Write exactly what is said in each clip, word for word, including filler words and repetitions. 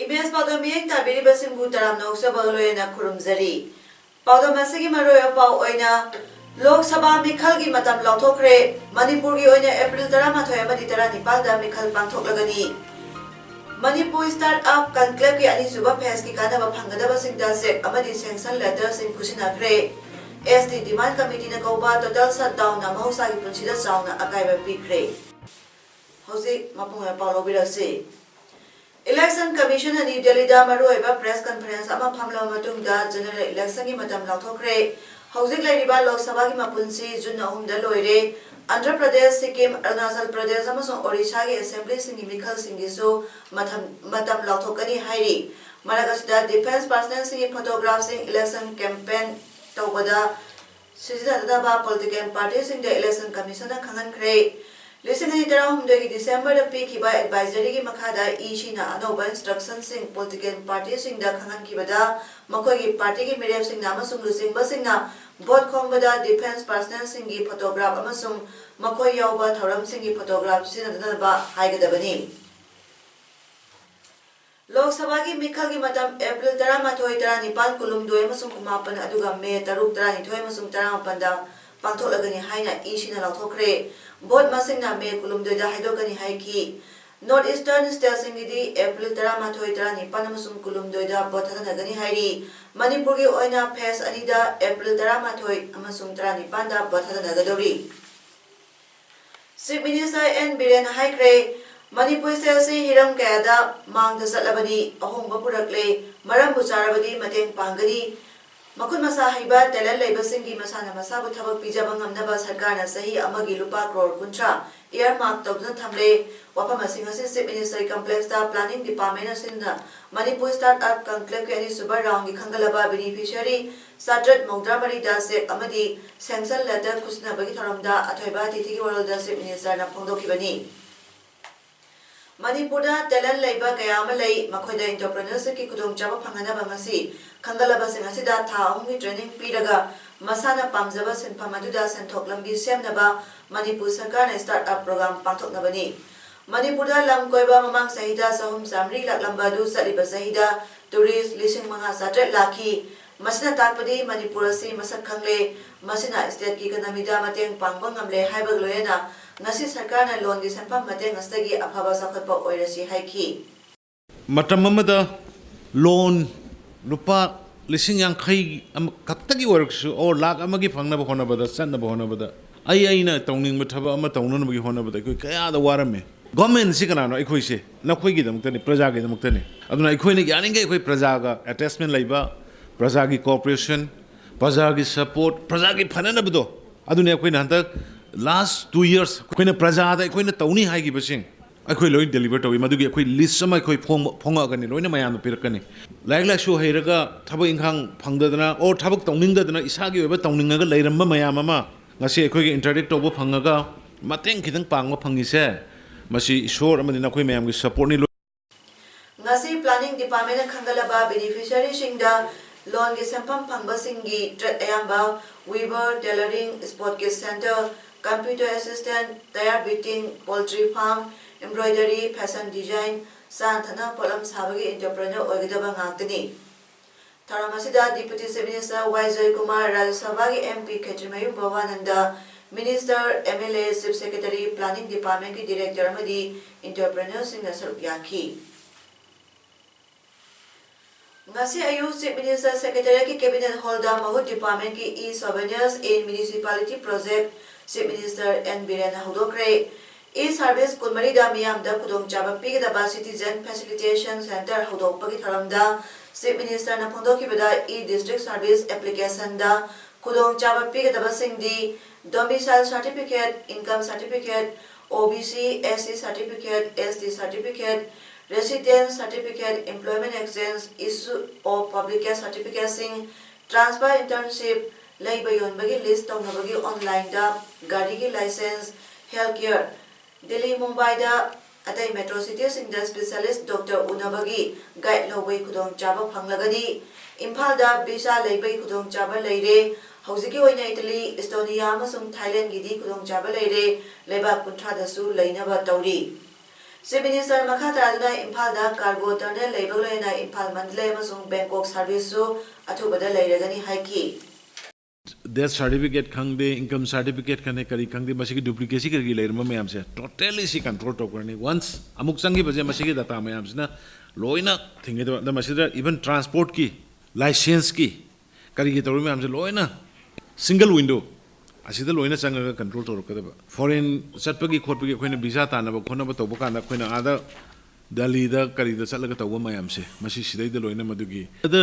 Image ꯄꯥꯎꯗꯝ ꯃꯤꯠꯌꯦꯡ ꯇꯥꯕꯤꯔꯤꯕꯁꯤꯡꯕꯨ ꯇꯔꯥꯝꯅ ꯑꯣꯛꯆꯕꯒ ꯂꯣꯏꯅꯅ ꯈꯨꯔꯨꯝꯖꯔꯤ꯫ ꯄꯥꯎꯗꯝ ꯑꯁꯤꯒꯤ ꯃꯔꯨꯑꯣꯏꯕ ꯄꯥꯎ ꯑꯣꯏꯅ, ꯂꯣꯛ ꯁꯚꯥ ꯃꯤꯈꯜꯒꯤ ꯃꯇꯝ ꯂꯥꯎꯊꯣꯛꯈ꯭ꯔꯦ꯫ ꯃꯅꯤꯄꯨꯔꯒꯤ ꯑꯣꯏꯅ ꯑꯦꯄ꯭ꯔꯤꯜ ꯇꯔꯥꯃꯥꯊꯣꯏ ꯑꯃꯗꯤ ꯇꯔꯥꯅꯤꯄꯥꯜꯗ ꯃꯤꯈꯜ ꯄꯥꯡꯊꯣꯛꯂꯒꯅꯤ꯫ ꯃꯅꯤꯄꯨꯔ ꯁ꯭ꯇꯥꯔꯠ ꯑꯞ ꯀꯟꯀ꯭ꯂꯦꯚꯀꯤ ꯑꯅꯤꯁꯨꯕ ꯐꯦꯖꯀꯤ ꯀꯥꯟꯅꯕ ꯐꯪꯒꯗꯕꯁꯤꯡꯗ ꯆꯦꯛ ꯑꯃꯗꯤ ꯁꯦꯡꯁꯟ ꯂꯦꯇꯔꯁꯤꯡ ꯈꯨꯠꯁꯤꯟꯅꯈ꯭ꯔꯦ꯫ ꯑꯦꯁ ꯇꯤ ꯗꯤꯃꯥꯟ ꯀꯃꯤꯇꯤꯅ ꯀꯧꯕ ꯇꯣꯇꯦꯜ ꯁꯠꯗꯥꯎꯟꯅ ꯃꯍꯧꯁꯥꯒꯤ ꯄꯨꯟꯁꯤꯗ ꯆꯥꯎꯅ ꯑꯀꯥꯏꯕ ꯄꯤꯈ꯭ꯔꯦ꯫ ꯍꯧꯖꯤꯛ ꯃꯄꯨꯡ ꯑꯣꯏꯕ ꯄꯥꯎ ꯂꯧꯕꯤꯔꯁꯤ꯫ ꯏꯂꯦꯛꯁꯟ ꯀꯃꯤꯁꯟꯅ ꯅ꯭ꯌꯨ ꯗꯦꯜꯂꯤꯗ ꯃꯔꯨꯑꯣꯏꯕ ꯄ꯭ꯔꯦꯁ ꯀꯟꯐꯔꯦꯟꯁ ꯑꯃ ꯐꯝꯂꯕ ꯃꯇꯨꯡꯗ ꯖꯦꯅꯔꯦꯜ ꯏꯂꯦꯛꯁꯟꯒꯤ ꯃꯇꯝ ꯂꯥꯎꯊꯣꯛꯈ꯭ꯔꯦ꯫ ꯍꯧꯖꯤꯛ ꯂꯩꯔꯤꯕ ꯂꯣꯛ ꯁꯚꯥꯒꯤ ꯃꯄꯨꯟꯁꯤ ꯖꯨꯟ ꯑꯍꯨꯝꯗ ꯂꯣꯏꯔꯦ꯫ ꯑꯟꯙ꯭ꯔ ꯄ꯭ꯔꯗꯦꯁ, ꯁꯤꯛꯀꯤꯝ, ꯑꯔꯨꯅꯥꯆꯜ ꯄ꯭ꯔꯗꯦꯁ ꯑꯃꯁꯨꯡ ꯑꯣꯔꯤꯁꯥꯒꯤ ꯑꯦꯁꯦꯝꯕ꯭ꯂꯤꯁꯤꯡꯒꯤ ꯃꯤꯈꯜꯁꯤꯡꯒꯤꯁꯨ ꯃꯊꯝ-, ꯃꯇꯝ ꯂꯥꯎꯊꯣꯛꯀꯅꯤ ꯍꯥꯏꯔꯤ꯫ ꯃꯔꯛ ꯑꯁꯤꯗ ꯗꯤꯐꯦꯟꯁ ꯄꯥꯔꯁꯅꯦꯜꯁꯤꯡꯒꯤ ꯐꯣꯇꯣꯒ꯭ꯔꯥꯐꯁꯤꯡ ꯏꯂꯦꯛꯁꯟ ꯀꯦꯝꯄꯦꯟ ꯇꯧꯕꯗ ꯁꯤꯖꯤꯟꯅꯗꯅꯕ ꯄꯣꯂꯤꯇꯤꯀꯦꯜ ꯄꯥꯔꯇꯤꯁꯤꯡꯗ ꯏꯂꯦꯛꯁꯟ ꯀꯃꯤꯁꯟꯅ ꯈꯪꯍꯟꯈ꯭ꯔꯦ꯫ ꯂꯤꯁꯤꯡ ꯑꯅꯤ ꯇꯔꯥꯍꯨꯝꯗꯣꯏꯒꯤ ꯗꯤꯁꯦꯝꯕꯔꯗ ꯄꯤꯈꯤꯕ ꯑꯦꯗꯚꯥꯏꯖꯔꯤꯒꯤ ꯃꯈꯥꯗ ꯏ ꯁꯤꯅ ꯑꯅꯧꯕ ꯏꯟꯁꯇ꯭ꯔꯛꯁꯟꯁꯤꯡ ꯄꯣꯂꯤꯇꯤꯀꯦꯜ ꯄꯥꯔꯇꯤꯁꯤꯡꯗ ꯈꯪꯍꯟꯈꯤꯕꯗ, ꯃꯈꯣꯏꯒꯤ ꯄꯥꯔꯇꯤꯒꯤ ꯃꯤꯔꯦꯞꯁꯤꯡꯅ ꯑꯃꯁꯨꯡ ꯂꯨꯆꯤꯡꯕꯁꯤꯡꯅ ꯚꯣꯠ ꯈꯣꯝꯕꯗ ꯗꯤꯐꯦꯟꯁ ꯄꯥꯔꯁꯅꯦꯜꯁꯤꯡꯒꯤ ꯐꯣꯇꯣꯒ꯭ꯔꯥꯐ ꯑꯃꯁꯨꯡ ꯃꯈꯣꯏ ꯌꯥꯎꯕ ꯊꯧꯔꯝꯁꯤꯡꯒꯤ ꯐꯣꯇꯣꯒ꯭ꯔꯥꯐ ꯁꯤꯖꯤꯟꯅꯗꯅꯕ ꯍꯥꯏꯒꯗꯕꯅꯤ꯫ ꯂꯣꯛ ꯁꯚꯥꯒꯤ ꯃꯤꯈꯜꯒꯤ ꯃꯇꯝ ꯑꯦꯄ꯭ꯔꯤꯜ ꯇꯔꯥꯃꯥꯊꯣꯏ, ꯇꯔꯥꯅꯤꯄꯥꯜ, ꯀꯨꯟꯍꯨꯝꯗꯣꯏ ꯑꯃꯁꯨꯡ ꯀꯨꯟꯃꯥꯄꯟ, ꯑꯗꯨꯒ ꯃꯦ ꯇꯔꯨꯛ, ꯇꯔꯥꯅꯤꯊꯣꯏ ꯑꯃꯁꯨꯡ ꯇꯔꯥꯃꯥꯄꯟꯗ ꯄꯥꯡꯊꯣꯛꯂꯒꯅꯤ ꯍꯥꯏꯅ ꯏ ꯁꯤꯅ ꯂꯥꯎꯊꯣꯛꯈ꯭ꯔꯦ꯫ ꯚꯣꯠ ꯃꯁꯤꯡꯅ ꯃꯦ ꯀꯨꯟꯍꯨꯝꯗꯣꯏꯗ ꯍꯥꯏꯗꯣꯛꯀꯅꯤ ꯍꯥꯏꯈꯤ꯫ ꯅꯣꯔꯠ ꯏꯁꯇꯔꯟ ꯁ꯭ꯇꯦꯠꯁꯤꯡꯒꯤꯗꯤ ꯑꯦꯄ꯭ꯔꯤꯜ ꯇꯔꯥꯃꯥꯊꯣꯏ, ꯇꯔꯥꯅꯤꯄꯥꯜ ꯑꯃꯁꯨꯡ ꯀꯨꯟꯍꯨꯝꯗꯣꯏꯗ ꯚꯣꯠ ꯊꯥꯗꯅꯒꯅꯤ ꯍꯥꯏꯔꯤ꯫ ꯃꯅꯤꯄꯨꯔꯒꯤ ꯑꯣꯏꯅ ꯐꯦꯖ ꯑꯅꯤꯗ ꯑꯦꯄ꯭ꯔꯤꯜ ꯇꯔꯥꯃꯥꯊꯣꯏ ꯑꯃꯁꯨꯡ ꯇꯔꯥꯅꯤꯄꯥꯜꯗ ꯚꯣꯠ ꯊꯥꯗꯅꯒꯗꯧꯔꯤ꯫ ꯆꯤꯐ ꯃꯤꯅꯤꯁꯇꯔ ꯑꯦꯟ ꯕꯤꯔꯦꯟꯅ ꯍꯥꯏꯈ꯭ꯔꯦ, ꯃꯅꯤꯄꯨꯔ ꯁ꯭ꯇꯦꯠ ꯑꯁꯤ ꯍꯤꯔꯝ ꯀꯌꯥꯗ ꯃꯥꯡꯗ ꯆꯠꯂꯕꯅꯤ, ꯑꯍꯣꯡꯕ ꯄꯨꯔꯛꯂꯦ, ꯃꯔꯝꯕꯨ ꯆꯥꯔꯕꯗꯤ ꯃꯇꯦꯡ ꯄꯥꯡꯒꯅꯤ꯫ ꯃꯈꯨꯠ ꯃꯁꯥ ꯍꯩꯕ, ꯇꯦꯂꯦꯟꯠ ꯂꯩꯕꯁꯤꯡꯒꯤ ꯃꯁꯥꯅ ꯃꯁꯥꯕꯨ ꯊꯕꯛ ꯄꯤꯖꯕ ꯉꯝꯅꯕ ꯁꯔꯀꯥꯔꯅ ꯆꯍꯤ ꯑꯃꯒꯤ ꯂꯨꯄꯥ ꯀ꯭ꯔꯣꯔ ꯀꯨꯟꯊ꯭ꯔꯥ earmark ꯇꯧꯗꯨꯅ ꯊꯝꯂꯦ꯫ ꯋꯥꯐꯝ ꯑꯁꯤ ꯉꯁꯤ Chief Minister Complex ꯇ Planning Department ꯑꯁꯤꯅ ꯃꯅꯤꯄꯨꯔ Startup Conclave ꯀꯤ ꯑꯅꯤꯁꯨꯕ round ꯀꯤ ꯈꯟꯒꯠꯂꯕ beneficiary ꯆꯥꯇ꯭ꯔꯦꯠ ꯃꯧꯗ꯭ꯔꯥ ꯃꯔꯤꯗ cheque ꯑꯃꯗꯤ sanction letter ꯈꯨꯠꯁꯤꯟꯅꯕꯒꯤ ꯊꯧꯔꯝꯗ ꯑꯊꯣꯏꯕ ꯑꯇꯤꯊꯤꯒꯤ ꯋꯥꯔꯣꯜꯗ Chief Minister ꯅ ꯐꯣꯡꯗꯣꯛꯈꯤꯕꯅꯤ꯫ ꯃꯅꯤꯄꯨꯔꯗ talent ꯂꯩꯕ ꯀꯌꯥ ꯑꯃ ꯂꯩ, ꯃꯈꯣꯏꯗ entrepreneurship ꯀꯤ ꯈꯨꯗꯣꯡꯆꯥꯕ ꯐꯪꯍꯟꯅꯕ ꯉꯁꯤ ꯈꯟꯒꯠꯂꯕꯁꯤꯡ ꯑꯁꯤꯗ ꯊꯥ ꯑꯍꯨꯝꯒꯤ training ꯄꯤꯔꯒ ꯃꯁꯥꯅ ꯄꯥꯝꯖꯕ ꯁꯤꯟꯐꯝ ꯑꯗꯨꯗ ꯁꯦꯟꯊꯣꯛ ꯂꯝꯕꯤ ꯁꯦꯝꯅꯕ ꯃꯅꯤꯄꯨꯔ ꯁꯔꯀꯥꯔꯅ startup program ꯄꯥꯡꯊꯣꯛꯅꯕꯅꯤ꯫ ꯃꯅꯤꯄꯨꯔꯗ ꯂꯝ ꯀꯣꯏꯕ ꯃꯃꯥꯡ ꯆꯍꯤꯗ ꯆꯍꯨꯝ ꯆꯥꯃꯔꯤ ꯂꯥꯛꯂꯝꯕ ꯑꯗꯨ ꯆꯠꯂꯤꯕ ꯆꯍꯤꯗ tourist ꯂꯤꯁꯤꯡ ꯃꯉꯥ ꯆꯥꯇ꯭ꯔꯦꯠ ꯂꯥꯛꯈꯤ꯫ ꯃꯁꯤꯅ ꯇꯥꯛꯄꯗꯤ ꯃꯅꯤꯄꯨꯔ ꯑꯁꯤ ꯃꯁꯛ ꯈꯪꯂꯦ, ꯃꯁꯤꯅ state ꯀꯤ economy ꯗ ꯃꯇꯦꯡ ꯄꯥꯡꯕ ꯉꯝꯂꯦ ꯍꯥꯏꯕꯒ ꯂꯣꯏꯅꯅ ꯉꯁꯤ ꯁꯔꯀꯥꯔꯅ loan ꯒꯤ ꯁꯦꯟꯐꯝ ꯃꯇꯦꯡ ꯑꯁꯤꯗꯒꯤ ꯑꯐꯕ ꯆꯥꯎꯈꯠꯄ ꯑꯣꯏꯔꯁꯤ ꯍꯥꯏꯈꯤ꯫ ꯃꯇꯝ ꯑꯃꯗ loan ꯂꯨꯄꯥ ꯂꯤꯁꯤꯡ ꯌꯥꯡꯈꯩ ꯑꯃ ꯈꯛꯇꯒꯤ ꯑꯣꯏꯔꯁꯨ, or ꯂꯥꯈ ꯑꯃꯒꯤ ꯐꯪꯅꯕ ꯍꯣꯠꯅꯕꯗ, ꯆꯠꯅꯕ ꯍꯣꯠꯅꯕꯗ, ꯑꯩ ꯑꯩꯅ ꯇꯧꯅꯤꯡꯕ ꯊꯕꯛ ꯑꯃ ꯇꯧꯅꯅꯕꯒꯤ ꯍꯣꯠꯅꯕꯗ ꯑꯩꯈꯣꯏ ꯀꯌꯥꯗ ꯋꯥꯔꯝꯃꯤ꯫ Government ꯁꯤ ꯀꯅꯥꯅꯣ? ꯑꯩꯈꯣꯏꯁꯦ ꯅꯈꯣꯏꯒꯤꯗꯃꯛꯇꯅꯤ, ꯄ꯭ꯔꯖꯥꯒꯤꯗꯃꯛꯇꯅꯤ꯫ ꯑꯗꯨꯅ ꯑꯩꯈꯣꯏꯅ ꯌꯥꯔꯤꯈꯩ ꯑꯩꯈꯣꯏ ꯄ꯭ꯔꯖꯥꯒ attachment ꯂꯩꯕ, ꯄ꯭ꯔꯖꯥꯒꯤ cooperation, ꯄ꯭ꯔꯖꯥꯒꯤ support, ꯄ꯭ꯔꯖꯥꯒꯤ ꯐꯅꯅꯕꯗꯣ, ꯑꯗꯨꯅꯤ ꯑꯩꯈꯣꯏꯅ ꯍꯟꯗꯛ last two years ꯑꯩꯈꯣꯏꯅ ꯄ꯭ꯔꯖꯥꯗ ꯑꯩꯈꯣꯏꯅ ꯇꯧꯅꯤ ꯍꯥꯏꯈꯤꯕꯁꯤꯡ ꯑꯩꯈꯣꯏ ꯂꯣꯏ deliver ꯇꯧꯏ꯫ ꯃꯗꯨꯒꯤ ꯑꯩꯈꯣꯏ list ꯑꯃ ꯑꯩꯈꯣꯏ ꯐꯣꯡꯕ-, ꯐꯣꯡꯉꯛꯑꯒꯅꯤ, ꯂꯣꯏꯅ ꯃꯌꯥꯝꯗ ꯄꯤꯔꯛꯀꯅꯤ꯫ ꯂꯥꯏꯔꯤꯛ ꯂꯥꯏꯁꯨ ꯍꯩꯔꯒ ꯊꯕꯛ ꯏꯪꯈꯥꯡ ꯐꯪꯗꯗꯅ, or ꯊꯕꯛ ꯇꯧꯅꯤꯡꯗꯗꯅ, ꯏꯁꯥꯒꯤ ꯑꯣꯏꯕ ꯇꯧꯅꯤꯡꯉꯒ ꯂꯩꯔꯝꯕ ꯃꯌꯥꯝ ꯑꯃ ꯉꯁꯤ ꯑꯩꯈꯣꯏꯒ interact ꯇꯧꯕ ꯐꯪꯉꯒ ꯃꯇꯦꯡ ꯈꯤꯇꯪ ꯄꯥꯡꯕ ꯐꯪꯉꯤꯁꯦ, ꯃꯁꯤ ꯏꯁꯣꯔ ꯑꯃꯗꯤ ꯅꯈꯣꯏ ꯃꯌꯥꯝꯒꯤ support ꯅꯤ꯫ ꯉꯁꯤ Planning Department ꯅ ꯈꯟꯒꯠꯂꯕ beneficiary ꯁꯤꯡꯗ loan ꯒꯤ ꯁꯦꯟꯐꯝ ꯐꯪꯕꯁꯤꯡꯒꯤ trade ꯑꯌꯥꯝꯕ weaver, tailoring, sport kit center, computer assistant, tyre beating, poultry farm, embroidery, fashion design, ꯆꯥꯅ ꯊꯛꯅꯕ ꯄꯣꯠꯂꯝ ꯁꯥꯕꯒꯤ entrepreneur ꯑꯣꯏꯒꯗꯕ ꯉꯥꯛꯇꯅꯤ꯫ ꯊꯧꯔꯝ ꯑꯁꯤꯗ Deputy Chief Minister ꯋꯥꯏ ꯖꯣꯏꯀꯨꯃꯥꯔ, ꯔꯥꯖ꯭ꯌ ꯁꯚꯥꯒꯤ MP ꯈꯦꯇ꯭ꯔꯤꯃꯌꯨꯝ ꯚꯕꯥꯅꯟꯗ, Minister, MLA, Chief Secretary, Planning Department ꯀꯤ Director ꯑꯃꯗꯤ entrepreneur ꯁꯤꯡꯅ ꯁꯔꯨꯛ ꯌꯥꯈꯤ꯫ ꯉꯁꯤ ꯑꯌꯨꯛ Chief Minister Secretariat ꯀꯤ Cabinet Hall ꯗ ꯃꯍꯨꯠ Department ꯀꯤ E Souvenirs in Municipality Project Chief Minister N ꯕꯤꯔꯦꯟꯅ ꯍꯧꯗꯣꯛꯈ꯭ꯔꯦ꯫ E Service ꯀꯨꯟꯃꯔꯤꯗ ꯃꯤꯌꯥꯝꯗ ꯈꯨꯗꯣꯡꯆꯥꯕ ꯄꯤꯒꯗꯕ Citizen Facilitation Center ꯍꯧꯗꯣꯛꯄꯒꯤ ꯊꯧꯔꯝꯗ Chief Minister ꯅ ꯐꯣꯡꯗꯣꯛꯈꯤꯕꯗ E District Service Application ꯗ ꯈꯨꯗꯣꯡꯆꯥꯕ ꯄꯤꯒꯗꯕꯁꯤꯡꯗꯤ Domicile Certificate, Income Certificate, OBC, SC certificate, ST certificate, residence certificate, employment exchange, issue of public certificateꯁꯤꯡ, transfer, internship, ꯂꯩꯕ ꯌꯣꯟꯕꯒꯤ list ꯇꯧꯅꯕꯒꯤ onlineꯗ, ꯒꯥꯔꯤꯒꯤ license, health care, ꯗꯤꯜꯂꯤ ꯃꯨꯝꯕꯥꯏꯗ ꯑꯇꯩ metro cityꯁꯤꯡꯗ specialist doctor ꯎꯅꯕꯒꯤ guide ꯂꯧꯕꯒꯤ ꯈꯨꯗꯣꯡꯆꯥꯕ ꯐꯪꯂꯒꯅꯤ꯫ ꯏꯝꯐꯥꯜꯗ visa ꯂꯩꯕꯒꯤ ꯈꯨꯗꯣꯡꯆꯥꯕ ꯂꯩꯔꯦ꯫ ꯍꯧꯖꯤꯛꯀꯤ ꯑꯣꯏꯅ ꯏꯇꯂꯤ, ꯏꯁꯇꯣꯅꯤꯌꯥ ꯑꯃꯁꯨꯡ ꯊꯥꯏꯂꯦꯟꯒꯤꯗꯤ ꯈꯨꯗꯣꯡꯆꯥꯕ ꯂꯩꯔꯦ꯫ ꯂꯩꯕꯥꯛ ꯀꯨꯟꯊ꯭ꯔꯥꯗꯁꯨ ꯂꯩꯅꯕ ꯇꯧꯔꯤ꯫ Chief Minister ꯃꯈꯥ ꯇꯥꯗꯨꯅ ꯏꯝꯐꯥꯜꯗ cargo terminal ꯂꯩꯕꯒ ꯂꯣꯏꯅꯅ ꯏꯝꯐꯥꯜ ꯃꯟꯗꯂꯦ ꯑꯃꯁꯨꯡ ꯕꯦꯡꯀꯣꯛ serviceꯁꯨ ꯑꯊꯨꯕꯗ ꯂꯩꯔꯒꯅꯤ ꯍꯥꯏꯈꯤ꯫ Death certificate ꯈꯪꯗꯦ, income certificate ꯈꯪꯗꯦ, ꯀꯔꯤ ꯈꯪꯗꯦ, ꯃꯁꯤꯒꯤ duplicacy ꯀꯔꯤ ꯀꯔꯤ ꯂꯩꯔꯝꯕ ꯃꯌꯥꯝꯁꯦ totally ꯁꯤ control ꯇꯧꯈ꯭ꯔꯅꯤ꯫ Once ꯑꯃꯨꯛ ꯆꯪꯈꯤꯕꯁꯦ ꯃꯁꯤꯒꯤ data ꯃꯌꯥꯝꯁꯤꯅ ꯂꯣꯏꯅ ꯊꯤꯡꯒꯗꯕ꯫ ꯑꯗ ꯃꯁꯤꯗ even transportꯀꯤ, licenseꯀꯤ, ꯀꯔꯤꯒꯤ ꯇꯧꯔꯤ ꯃꯌꯥꯝꯁꯦ ꯂꯣꯏꯅ single window ꯑꯁꯤꯗ ꯂꯣꯏꯅ ꯆꯪꯉꯒ control ꯇꯧꯔꯛꯀꯗꯕ꯫ Foreign ꯆꯠꯄꯒꯤ ꯈꯣꯠꯄꯒꯤ ꯑꯩꯈꯣꯏꯅ visa ꯇꯥꯟꯅꯕ ꯈꯣꯠꯅꯕ ꯇꯧꯕ ꯀꯥꯟꯗ ꯑꯩꯈꯣꯏꯅ ꯑꯥꯗ ꯗꯦꯜꯂꯤꯗ ꯀꯔꯤꯗ ꯆꯠꯂꯒ ꯇꯧꯕ ꯃꯌꯥꯝꯁꯦ, ꯃꯁꯤ ꯁꯤꯗꯩꯗ ꯂꯣꯏꯅ ꯃꯗꯨꯒꯤ ꯑꯗ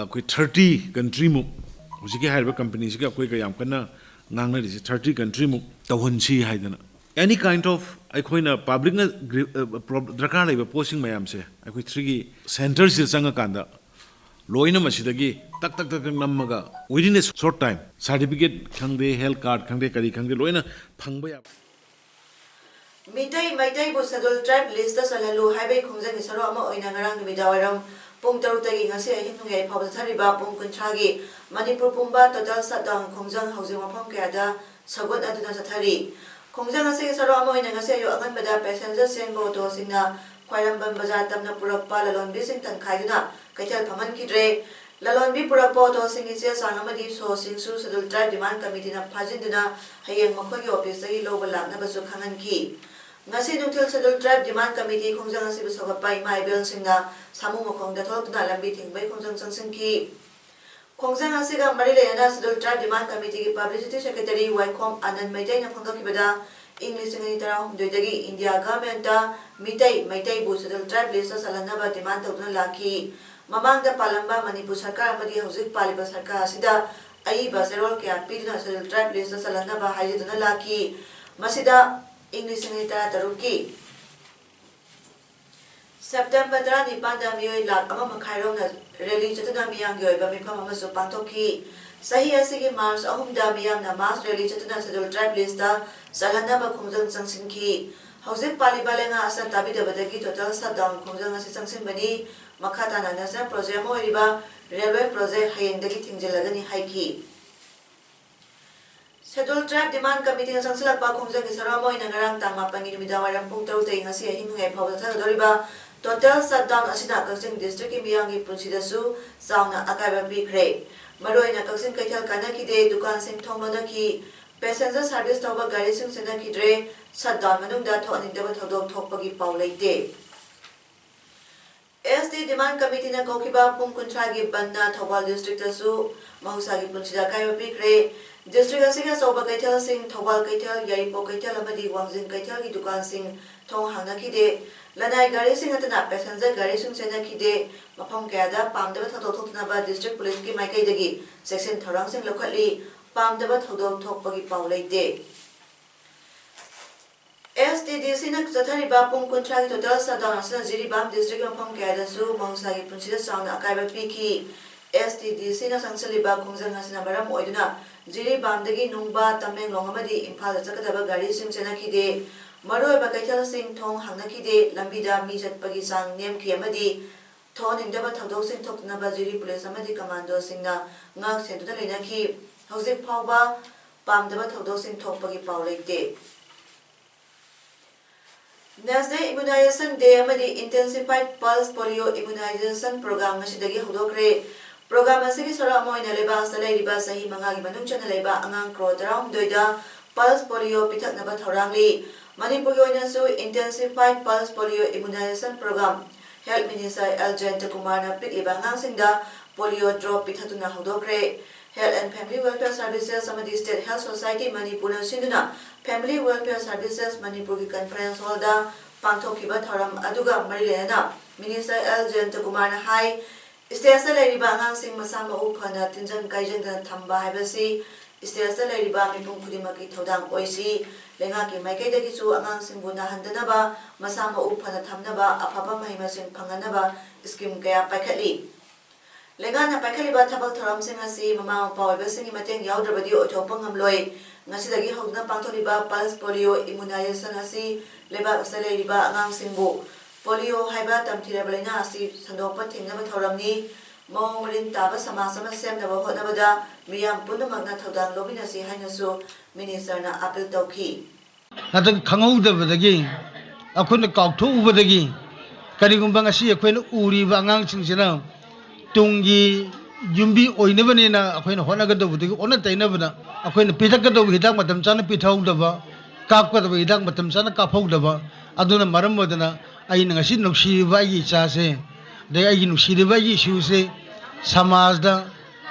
ꯑꯩꯈꯣꯏ thirty countryꯃꯨꯛ, ꯍꯧꯖꯤꯛꯀꯤ ꯍꯥꯏꯔꯤꯕ companyꯁꯤꯒ ꯑꯩꯈꯣꯏꯒ ꯌꯥꯝ ꯀꯟꯅ ꯉꯥꯡꯅꯔꯤꯁꯦ, thirty countryꯃꯨꯛ ꯇꯧꯍꯟꯁꯤ ꯍꯥꯏꯗꯅ꯫ Any kind of ꯑꯩꯈꯣꯏꯅ publicꯅ ꯒ꯭ꯔꯤ-, ꯑ, ꯄ꯭ꯔꯣ-, ꯗꯔꯀꯥꯔ ꯂꯩꯕ ꯄꯣꯠꯁꯤꯡ ꯃꯌꯥꯝꯁꯦ ꯑꯩꯈꯣꯏ ꯁꯤꯒꯤ centreꯁꯤꯗ ꯆꯪꯉꯀꯥꯟꯗ ꯂꯣꯏꯅ ꯃꯁꯤꯗꯒꯤ ꯇꯛ ꯇꯛ ꯇꯛ ꯇꯛ ꯅꯝꯃꯒ within a short time certificate ꯈꯪꯗꯦ, health card ꯈꯪꯗꯦ, ꯀꯔꯤ ꯈꯪꯗꯦ, ꯂꯣꯏꯅ ꯐꯪꯕ ꯌꯥꯕ꯫ ꯃꯤꯇꯩ ꯃꯩꯇꯩꯕꯨ Scheduled Tribe listꯇ ꯆꯜꯍꯜꯂꯨ ꯍꯥꯏꯕꯒꯤ ꯈꯣꯡꯖꯪꯒꯤ ꯁꯔꯨꯛ ꯑꯃ ꯑꯣꯏꯅ ꯉꯔꯥꯡ ꯅꯨꯃꯤꯗꯥꯡꯋꯥꯏꯔꯝ ꯄꯨꯡ ꯇꯔꯨꯛꯇꯒꯤ ꯉꯁꯤ ꯑꯍꯤꯡ ꯅꯣꯡꯌꯥꯏ ꯐꯥꯎꯕ ꯆꯠꯊꯔꯤꯕ ꯄꯨꯡ ꯀꯨꯟꯊ꯭ꯔꯥꯒꯤ ꯃꯅꯤꯄꯨꯔ ꯄꯨꯝꯕ total shutdown ꯈꯣꯡꯖꯪ ꯍꯧꯖꯤꯛ ꯃꯐꯝ ꯀꯌꯥꯗ ꯁꯧꯒꯠꯅꯗꯨꯅ ꯆꯠꯊꯔꯤ꯫ ꯈꯣꯡꯖꯪ ꯑꯁꯤꯒꯤ ꯁꯔꯨꯛ ꯑꯃ ꯑꯣꯏꯅ ꯉꯁꯤ ꯑꯌꯨꯛ ꯑꯉꯟꯕꯗ passenger ꯆꯦꯟꯕ ꯑꯣꯇꯣꯁꯤꯡꯅ ꯈ꯭ꯋꯥꯏꯔꯝꯕꯟ ꯕꯖꯥꯔ ꯇꯝꯅ ꯄꯨꯔꯛꯄ ꯂꯂꯣꯟꯕꯤꯁꯤꯡ ꯇꯪꯈꯥꯏꯗꯨꯅ ꯀꯩꯊꯦꯜ ꯐꯝꯍꯟꯈꯤꯗ꯭ꯔꯦ꯫ ꯂꯂꯣꯟꯕꯤ ꯄꯨꯔꯛꯄ ꯑꯣꯇꯣꯁꯤꯡꯒꯤ ꯆꯦ ꯆꯥꯡ ꯑꯃꯗꯤ ꯁꯣꯁꯤꯡꯁꯨ Scheduled Tribe Demand Committeeꯅ ꯐꯥꯖꯤꯟꯗꯨꯅ ꯍꯌꯦꯡ ꯃꯈꯣꯏꯒꯤ officeꯇꯒꯤ ꯂꯧꯕ ꯂꯥꯛꯅꯕꯁꯨ ꯈꯪꯍꯟꯈꯤ꯫ ꯉꯁꯤ ꯅꯨꯡꯊꯤꯜ Scheduled Tribe Demand Committee ꯈꯣꯡꯖꯪ ꯑꯁꯤꯕꯨ ꯁꯧꯒꯠꯄ ꯏꯃꯥ ꯏꯕꯦꯜꯁꯤꯡꯅ ꯁꯥꯃꯨ ꯃꯈꯣꯡꯗ ꯊꯣꯛꯂꯛꯇꯨꯅ ꯂꯝꯕꯤ ꯊꯤꯡꯕꯒꯤ ꯈꯣꯡꯖꯪ ꯆꯪꯁꯤꯟꯈꯤ꯫ ꯈꯣꯡꯖꯪ ꯑꯁꯤꯒ ꯃꯔꯤ ꯂꯩꯅꯅ Scheduled Tribe Demand Committeeꯒꯤ publicity secretary ꯋꯥꯏꯈꯣꯝ ꯑꯅꯟ ꯃꯩꯇꯩꯅ ꯐꯣꯡꯗꯣꯛꯈꯤꯕꯗ, ꯏꯪ ꯂꯤꯁꯤꯡ ꯑꯅꯤ ꯇꯔꯥꯍꯨꯝꯗꯣꯏꯗꯒꯤ ꯏꯟꯗꯤꯌꯥ governmentꯇ ꯃꯤꯇꯩ, ꯃꯩꯇꯩꯕꯨ Scheduled Tribe listꯇ ꯆꯜꯍꯟꯅꯕ demand ꯇꯧꯗꯨꯅ ꯂꯥꯛꯈꯤ꯫ ꯃꯃꯥꯡꯗ ꯄꯥꯜꯂꯝꯕ ꯃꯅꯤꯄꯨꯔ ꯁꯔꯀꯥꯔ ꯑꯃꯗꯤ ꯍꯧꯖꯤꯛ ꯄꯥꯜꯂꯤꯕ ꯁꯔꯀꯥꯔ ꯑꯁꯤꯗ ꯑꯏꯕ ꯆꯦꯔꯣꯜ ꯀꯌꯥ ꯄꯤꯗꯨꯅ Scheduled Tribe listꯇ ꯆꯜꯍꯟꯅꯕ ꯍꯥꯏꯖꯗꯨꯅ ꯂꯥꯛꯈꯤ꯫ ꯃꯁꯤꯗ ꯏꯪ ꯂꯤꯁꯤꯡ ꯑꯅꯤ ꯇꯔꯥꯇꯔꯨꯛꯀꯤ ꯁꯦꯞꯇꯦꯝꯕꯔ ꯇꯔꯥꯅꯤꯄꯥꯟꯗ ꯃꯤꯑꯣꯏ ꯂꯥꯈ ꯑꯃ ꯃꯈꯥꯏ ꯔꯣꯝꯅ ꯔꯦꯂꯤ ꯆꯠꯇꯨꯅ ꯃꯤꯌꯥꯝꯒꯤ ꯑꯣꯏꯕ ꯃꯤꯐꯝ ꯑꯃꯁꯨ ꯄꯥꯡꯊꯣꯛꯈꯤ꯫ ꯆꯍꯤ ꯑꯁꯤꯒꯤ ꯃꯥꯔꯆ ꯑꯍꯨꯝꯗ ꯃꯤꯌꯥꯝꯅ ꯃꯥꯁ ꯔꯦꯂꯤ ꯆꯠꯇꯨꯅ ꯁꯦꯗꯨꯜ ꯇ꯭ꯔꯥꯏꯕ ꯂꯤꯁꯇ ꯆꯜꯍꯟꯅꯕ ꯈꯣꯡꯖꯪ ꯆꯪꯁꯤꯟꯈꯤ꯫ ꯍꯧꯖꯤꯛ ꯄꯥꯜꯂꯤꯕ ꯂꯩꯉꯥꯛ ꯑꯁꯤꯅ ꯇꯥꯕꯤꯗꯕꯗꯒꯤ ꯇꯣꯇꯦꯜ ꯁꯠꯗꯥꯎꯟ ꯈꯣꯡꯖꯪ ꯑꯁꯤ ꯆꯪꯁꯤꯟꯕꯅꯤ꯫ ꯃꯈꯥ ꯇꯥꯅ ꯅꯦꯁꯅꯦꯜ ꯄ꯭ꯔꯣꯖꯦꯛ ꯑꯃ ꯑꯣꯏꯔꯤꯕ ꯔꯦꯜꯋꯦ ꯄ꯭ꯔꯣꯖꯦꯛ ꯍꯌꯦꯡꯗꯒꯤ ꯊꯤꯡꯖꯤꯜꯂꯒꯅꯤ ꯍꯥꯏꯈꯤ꯫ ꯁꯦꯗꯨꯜ ꯇ꯭ꯔꯥꯏꯕ ꯗꯤꯃꯥꯟ ꯀꯃꯤꯇꯤꯅ ꯆꯪꯁꯤꯜꯂꯛꯄ ꯈꯣꯡꯖꯪꯒꯤ ꯁꯔꯨꯛ ꯑꯃ ꯑꯣꯏꯅ ꯉꯔꯥꯡ ꯇꯥꯡ ꯃꯥꯄꯟꯒꯤ ꯅꯨꯃꯤꯗꯥꯡ ꯋꯥꯏꯔꯝ ꯄꯨꯡ ꯇꯔꯨꯛꯇꯒꯤ ꯉꯁꯤ ꯑꯍꯤꯡ ꯅꯣꯡꯌꯥꯏ ꯐꯥꯎꯕ ꯆꯠꯊꯒꯗꯧꯔꯤꯕ ꯇꯣꯇꯦꯜ ꯁꯠꯗꯥꯎꯟ ꯑꯁꯤꯅ ꯀꯛꯆꯤꯡ ꯗꯤꯁꯇ꯭ꯔꯤꯛꯀꯤ ꯃꯤꯌꯥꯝꯒꯤ ꯄꯨꯟꯁꯤꯗꯁꯨ ꯆꯥꯎꯅ ꯑꯀꯥꯏꯕ ꯄꯤꯈ꯭ꯔꯦ꯫ ꯃꯔꯨꯑꯣꯏꯅ ꯀꯛꯆꯤꯡ ꯀꯩꯊꯦꯜ ꯀꯥꯟꯅꯈꯤꯗꯦ, ꯗꯨꯀꯥꯟꯁꯤꯡ ꯊꯣꯡ ꯂꯣꯟꯅꯈꯤ, ꯄꯦꯁꯦꯟꯖꯔ ꯁꯥꯔꯚꯤꯁ ꯇꯧꯕ ꯒꯥꯔꯤꯁꯤꯡ ꯆꯦꯟꯅꯈꯤꯗ꯭ꯔꯦ꯫ ꯁꯠꯗꯥꯎꯟ ꯃꯅꯨꯡꯗ ꯊꯣꯛꯍꯟꯅꯤꯡꯗꯕ ꯊꯧꯗꯣꯛ ꯊꯣꯛꯄꯒꯤ ꯄꯥꯎ ꯂꯩꯇꯦ꯫ ꯑꯦꯁ ꯇꯤ ꯗꯤꯃꯥꯟ ꯀꯃꯤꯇꯤꯅ ꯀꯧꯈꯤꯕ ꯄꯨꯡ ꯀꯨꯟꯊ꯭ꯔꯥꯒꯤ ꯕꯟꯗꯅ ꯊꯧꯕꯥꯜ ꯗꯤꯁꯇ꯭ꯔꯤꯛꯇꯁꯨ ꯃꯍꯧꯁꯥꯒꯤ ꯄꯨꯟꯁꯤꯗ ꯑꯀꯥꯏꯕ ꯄꯤꯈ꯭ꯔꯦ꯫ ꯗꯤꯁꯇ꯭ꯔꯤꯛ ꯑꯁꯤꯒꯤ ꯑꯆꯧꯕ ꯀꯩꯊꯦꯜꯁꯤꯡ, ꯊꯧꯕꯥꯜ ꯀꯩꯊꯦꯜ, ꯌꯥꯏꯔꯤꯄꯣꯛ ꯀꯩꯊꯦꯜ ꯑꯃꯗꯤ ꯋꯥꯡꯖꯤꯡ ꯀꯩꯊꯦꯜꯒꯤ ꯗꯨꯀꯥꯟꯁꯤꯡ ꯊꯣꯡ ꯍꯥꯡꯅꯈꯤꯗꯦ꯫ ꯂꯅꯥꯏ ꯒꯥꯔꯤꯁꯤꯡ ꯅꯠꯇꯅ ꯄꯦꯁꯦꯟꯖꯔ ꯒꯥꯔꯤꯁꯤꯡ ꯆꯦꯟꯅꯈꯤꯗꯦ꯫ ꯃꯐꯝ ꯀꯌꯥꯗ ꯄꯥꯝꯗꯕ ꯊꯧꯗꯣꯛ ꯊꯣꯛꯇꯅꯕ ꯗꯤꯁꯇ꯭ꯔꯤꯛ ꯄꯨꯂꯤꯁꯀꯤ ꯃꯥꯏꯀꯩꯗꯒꯤ ꯆꯦꯛꯁꯤꯟ ꯊꯧꯔꯥꯡꯁꯤꯡ ꯂꯧꯈꯠꯂꯤ꯫ ꯄꯥꯝꯗꯕ ꯊꯧꯗꯣꯛ ꯊꯣꯛꯄꯒꯤ ꯄꯥꯎ ꯂꯩꯇꯦ꯫ ꯑꯦꯁ ꯇꯤ ꯗꯤ ꯁꯤꯅ ꯆꯠꯊꯔꯤꯕ ꯄꯨꯡ ꯀꯨꯟꯊ꯭ꯔꯥꯒꯤ ꯇꯣꯇꯦꯜ ꯁꯠꯗꯥꯎꯟ ꯑꯁꯤꯅ ꯖꯤꯔꯤꯕꯥꯝ ꯗꯤꯁꯇ꯭ꯔꯤꯛꯀꯤ ꯃꯐꯝ ꯀꯌꯥꯗꯁꯨ ꯃꯍꯧꯁꯥꯒꯤ ꯄꯨꯟꯁꯤꯗ ꯆꯥꯎꯅ ꯑꯀꯥꯏꯕ ꯄꯤꯈꯤ꯫ ꯑꯦꯁ ꯇꯤ ꯗꯤ ꯁꯤꯅ ꯆꯪꯁꯤꯜꯂꯤꯕ ꯈꯣꯡꯖꯪ ꯑꯁꯤꯅ ꯃꯔꯝ ꯑꯣꯏꯗꯨꯅ ꯖꯤꯔꯤꯕꯥꯝꯗꯒꯤ ꯅꯨꯡꯕꯥ, ꯇꯃꯦꯡꯂꯣꯡ ꯑꯃꯗꯤ ꯏꯝꯐꯥꯜꯗ ꯆꯠꯀꯗꯕ ꯒꯥꯔꯤꯁꯤꯡ ꯆꯦꯟꯅꯈꯤꯗꯦ꯫ ꯃꯔꯨꯑꯣꯏꯕ ꯀꯩꯊꯦꯜꯁꯤꯡ ꯊꯣꯡ ꯍꯥꯡꯅꯈꯤꯗꯦ꯫ ꯂꯝꯕꯤꯗ ꯃꯤ ꯆꯠꯄꯒꯤ ꯆꯥꯡ ꯅꯦꯝꯈꯤ ꯑꯃꯗꯤ ꯊꯣꯛꯍꯟꯅꯤꯡꯗꯕ ꯊꯧꯗꯣꯛꯁꯤꯡ ꯊꯣꯛꯇꯅꯕ ꯖꯤꯔꯤ ꯄꯨꯂꯤꯁ ꯑꯃꯗꯤ ꯀꯃꯥꯟꯗꯣꯁꯤꯡꯅ ꯉꯥꯛ ꯁꯦꯟꯗꯨꯅ ꯂꯩꯅꯈꯤ꯫ ꯍꯧꯖꯤꯛ ꯐꯥꯎꯕ ꯄꯥꯝꯗꯕ ꯊꯧꯗꯣꯛꯁꯤꯡ ꯊꯣꯛꯄꯒꯤ ꯄꯥꯎ ꯂꯩꯇꯦ꯫ National Immunization Day ꯑꯃꯗꯤ Intensified Pulse Polio Immunization Program ꯉꯁꯤꯗꯒꯤ ꯍꯧꯗꯣꯛꯈ꯭ꯔꯦ꯫ ꯄ꯭ꯔꯣꯒ꯭ꯔꯥꯝ ꯑꯁꯤꯒꯤ ꯁꯔꯨꯛ ꯑꯃ ꯑꯣꯏꯅ ꯂꯩꯕꯥꯛ ꯑꯁꯤꯗ ꯂꯩꯔꯤꯕ ꯆꯍꯤ ꯃꯉꯥꯒꯤ ꯃꯅꯨꯡ ꯆꯟꯅ ꯂꯩꯕ ꯑꯉꯥꯡ ꯀ꯭ꯔꯣꯔ ꯇꯔꯥꯍꯨꯝꯗꯣꯏꯗ ꯄꯜꯁ ꯄꯣꯂꯤꯑꯣ ꯄꯤꯊꯛꯅꯕ ꯊꯧꯔꯥꯡꯂꯤ꯫ ꯃꯅꯤꯄꯨꯔꯒꯤ ꯑꯣꯏꯅꯁꯨ Intensified Pulse Polio Immunization Program Health Minister L ꯖꯌꯟꯇꯀꯨꯃꯥꯔꯅ ꯄꯤꯛꯂꯤꯕ ꯑꯉꯥꯡꯁꯤꯡꯗ ꯄꯣꯂꯤꯑꯣ ꯗ꯭ꯔꯣꯞ ꯄꯤꯊꯛꯇꯨꯅ ꯍꯧꯗꯣꯛꯈ꯭ꯔꯦ꯫ Health and Family Welfare Services ꯑꯃꯗꯤ State Health Society ꯃꯅꯤꯄꯨꯔꯅ ꯁꯤꯟꯗꯨꯅ Family Welfare Services ꯃꯅꯤꯄꯨꯔꯒꯤ ꯀꯟꯐꯔꯦꯟꯁ ꯍꯣꯜꯗ ꯄꯥꯡꯊꯣꯛꯈꯤꯕ ꯊꯧꯔꯝ ꯑꯗꯨꯒ ꯃꯔꯤ ꯂꯩꯅꯅ ꯃꯤꯅꯤꯁꯇꯔ ꯑꯦꯜ ꯖꯌꯟꯇꯀꯨꯃꯥꯔꯅ ꯍꯥꯏ, ꯁ꯭ꯇꯦꯠꯇ ꯂꯩꯔꯤꯕ ꯑꯉꯥꯡꯁꯤꯡ ꯃꯁꯥ ꯃꯎ ꯐꯅ ꯇꯤꯟꯖꯪ ꯀꯥꯏꯖꯪꯗꯅ ꯊꯝꯕ ꯍꯥꯏꯕꯁꯤ ꯁ꯭ꯇꯦꯖꯇ ꯂꯩꯔꯤꯕ ꯃꯤꯄꯨꯝ ꯈꯨꯗꯤꯡꯃꯛꯀꯤ ꯊꯧꯗꯥꯡ ꯑꯣꯏꯁꯤ꯫ ꯂꯩꯉꯥꯛꯀꯤ ꯃꯥꯏꯀꯩꯗꯒꯤꯁꯨ ꯑꯉꯥꯡꯁꯤꯡꯕꯨ ꯅꯥꯍꯟꯗꯅꯕ, ꯃꯁꯥ ꯃꯎ ꯐꯅ ꯊꯝꯅꯕ ꯑꯐꯕ ꯃꯍꯩ ꯃꯁꯤꯡ ꯐꯪꯍꯟꯅꯕ ꯁ꯭ꯀꯤꯝ ꯀꯌꯥ ꯄꯥꯏꯈꯠꯂꯤ꯫ ꯂꯩꯉꯥꯛꯅ ꯄꯥꯏꯈꯠꯂꯤꯕ ꯊꯕꯛ ꯊꯧꯔꯝꯁꯤꯡ ꯑꯁꯤ ꯃꯃꯥ ꯃꯄꯥ ꯑꯣꯏꯕꯁꯤꯡꯒꯤ ꯃꯇꯦꯡ ꯌꯥꯎꯗ꯭ꯔꯕꯗꯤ ꯑꯣꯏꯊꯣꯛꯄ ꯉꯝꯂꯣꯏ꯫ ꯉꯁꯤꯗꯒꯤ ꯍꯧꯗꯨꯅ ꯄꯥꯡꯊꯣꯛꯂꯤꯕ Pulse Polio Immunization ꯑꯁꯤ ꯂꯩꯕꯥꯛ ꯑꯁꯤꯗ ꯂꯩꯔꯤꯕ ꯑꯉꯥꯡꯁꯤꯡꯕꯨ ꯄꯣꯂꯤꯑꯣ ꯍꯥꯏꯕ ꯇꯝꯊꯤꯔꯕ ꯂꯥꯏꯅꯥ ꯑꯁꯤ ꯁꯟꯗꯣꯛꯄ ꯊꯤꯡꯅꯕ ꯊꯧꯔꯝꯅꯤ꯫ ꯃꯑꯣꯡ ꯃꯔꯤꯟ ꯇꯥꯕ ꯁꯃꯥꯖ ꯑꯃ ꯁꯦꯝꯅꯕ ꯍꯣꯠꯅꯕꯗ ꯃꯤꯌꯥꯝ ꯄꯨꯝꯅꯃꯛꯅ ꯊꯧꯗꯥꯡ ꯂꯧꯃꯤꯟꯅꯁꯤ ꯍꯥꯏꯅꯁꯨ ꯃꯤꯅꯤꯁꯇꯔꯅ ꯑꯥꯄꯤꯜ ꯇꯧꯈꯤ꯫ ꯅꯠꯇ꯭ꯔꯒ ꯈꯪꯍꯧꯗꯕꯗꯒꯤ, ꯑꯩꯈꯣꯏꯅ ꯀꯥꯎꯊꯣꯛꯎꯕꯗꯒꯤ, ꯀꯔꯤꯒꯨꯝꯕ ꯉꯁꯤ ꯑꯩꯈꯣꯏꯅ ꯎꯔꯤꯕ ꯑꯉꯥꯡꯁꯤꯡꯁꯤꯅ ꯇꯨꯡꯒꯤ ꯌꯨꯝꯕꯤ ꯑꯣꯏꯅꯕꯅꯦꯅ ꯑꯩꯈꯣꯏꯅ ꯍꯣꯠꯅꯒꯗꯧꯕꯗꯒꯤ ꯑꯣꯟꯅ ꯇꯩꯅꯕꯗ, ꯑꯩꯈꯣꯏꯅ ꯄꯤꯊꯛꯀꯗꯧꯕ ꯍꯤꯗꯥꯛ ꯃꯇꯝ ꯆꯥꯅ ꯄꯤꯊꯍꯧꯗꯕ, ꯀꯥꯞꯀꯗꯕ ꯍꯤꯗꯥꯛ ꯃꯇꯝ ꯆꯥꯅ ꯀꯥꯞꯍꯧꯗꯕ, ꯑꯗꯨꯅ ꯃꯔꯝ ꯑꯣꯏꯗꯅ ꯑꯩꯅ ꯉꯁꯤ ꯅꯨꯡꯁꯤꯔꯤꯕ ꯑꯩꯒꯤ ꯏꯆꯥꯁꯦ, ꯑꯗꯩ ꯑꯩꯒꯤ ꯅꯨꯡꯁꯤꯔꯤꯕ ꯑꯩꯒꯤ ꯏꯁꯨꯁꯦ ꯁꯃꯥꯖꯗ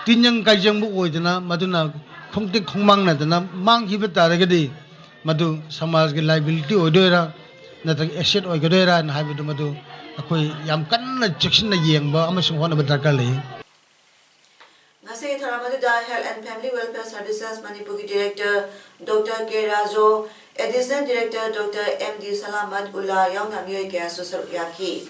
ꯇꯤꯟꯖꯪ ꯀꯥꯏꯖꯪꯕ ꯑꯣꯏꯗꯅ, ꯃꯗꯨꯅ ꯈꯣꯡꯇꯦꯛ ꯈꯣꯡꯃꯥꯡꯅꯗꯅ ꯃꯥꯡꯈꯤꯕ ꯇꯥꯔꯒꯗꯤ, ꯃꯗꯨ ꯁꯃꯥꯖꯒꯤ liability ꯑꯣꯏꯗꯣꯏꯔꯥ ꯅꯠꯇ꯭ꯔꯒ asset ꯑꯣꯏꯒꯗꯣꯏꯔꯥ ꯍꯥꯏꯅ ꯍꯥꯏꯕꯗꯨ, ꯃꯗꯨ ꯑꯩꯈꯣꯏ ꯌꯥꯝ ꯀꯟꯅ ꯆꯦꯛꯁꯤꯟꯅ ꯌꯦꯡꯕ ꯑꯃꯁꯨꯡ ꯍꯣꯠꯅꯕ ꯗꯔꯀꯥꯔ ꯂꯩ꯫ ꯉꯁꯤꯒꯤ ꯊꯧꯔꯝ ꯑꯗꯨꯗ Health and Family Welfare Services ꯃꯅꯤꯄꯨꯔꯒꯤ Director Doctor K Raju, Additional Director Doctor M D ꯁꯂꯥꯃꯠ ꯎꯜꯂꯥ ꯌꯥꯎꯅ ꯃꯤꯑꯣꯏ ꯀꯌꯥꯁꯨ ꯁꯔꯨꯛ ꯌꯥꯈꯤ꯫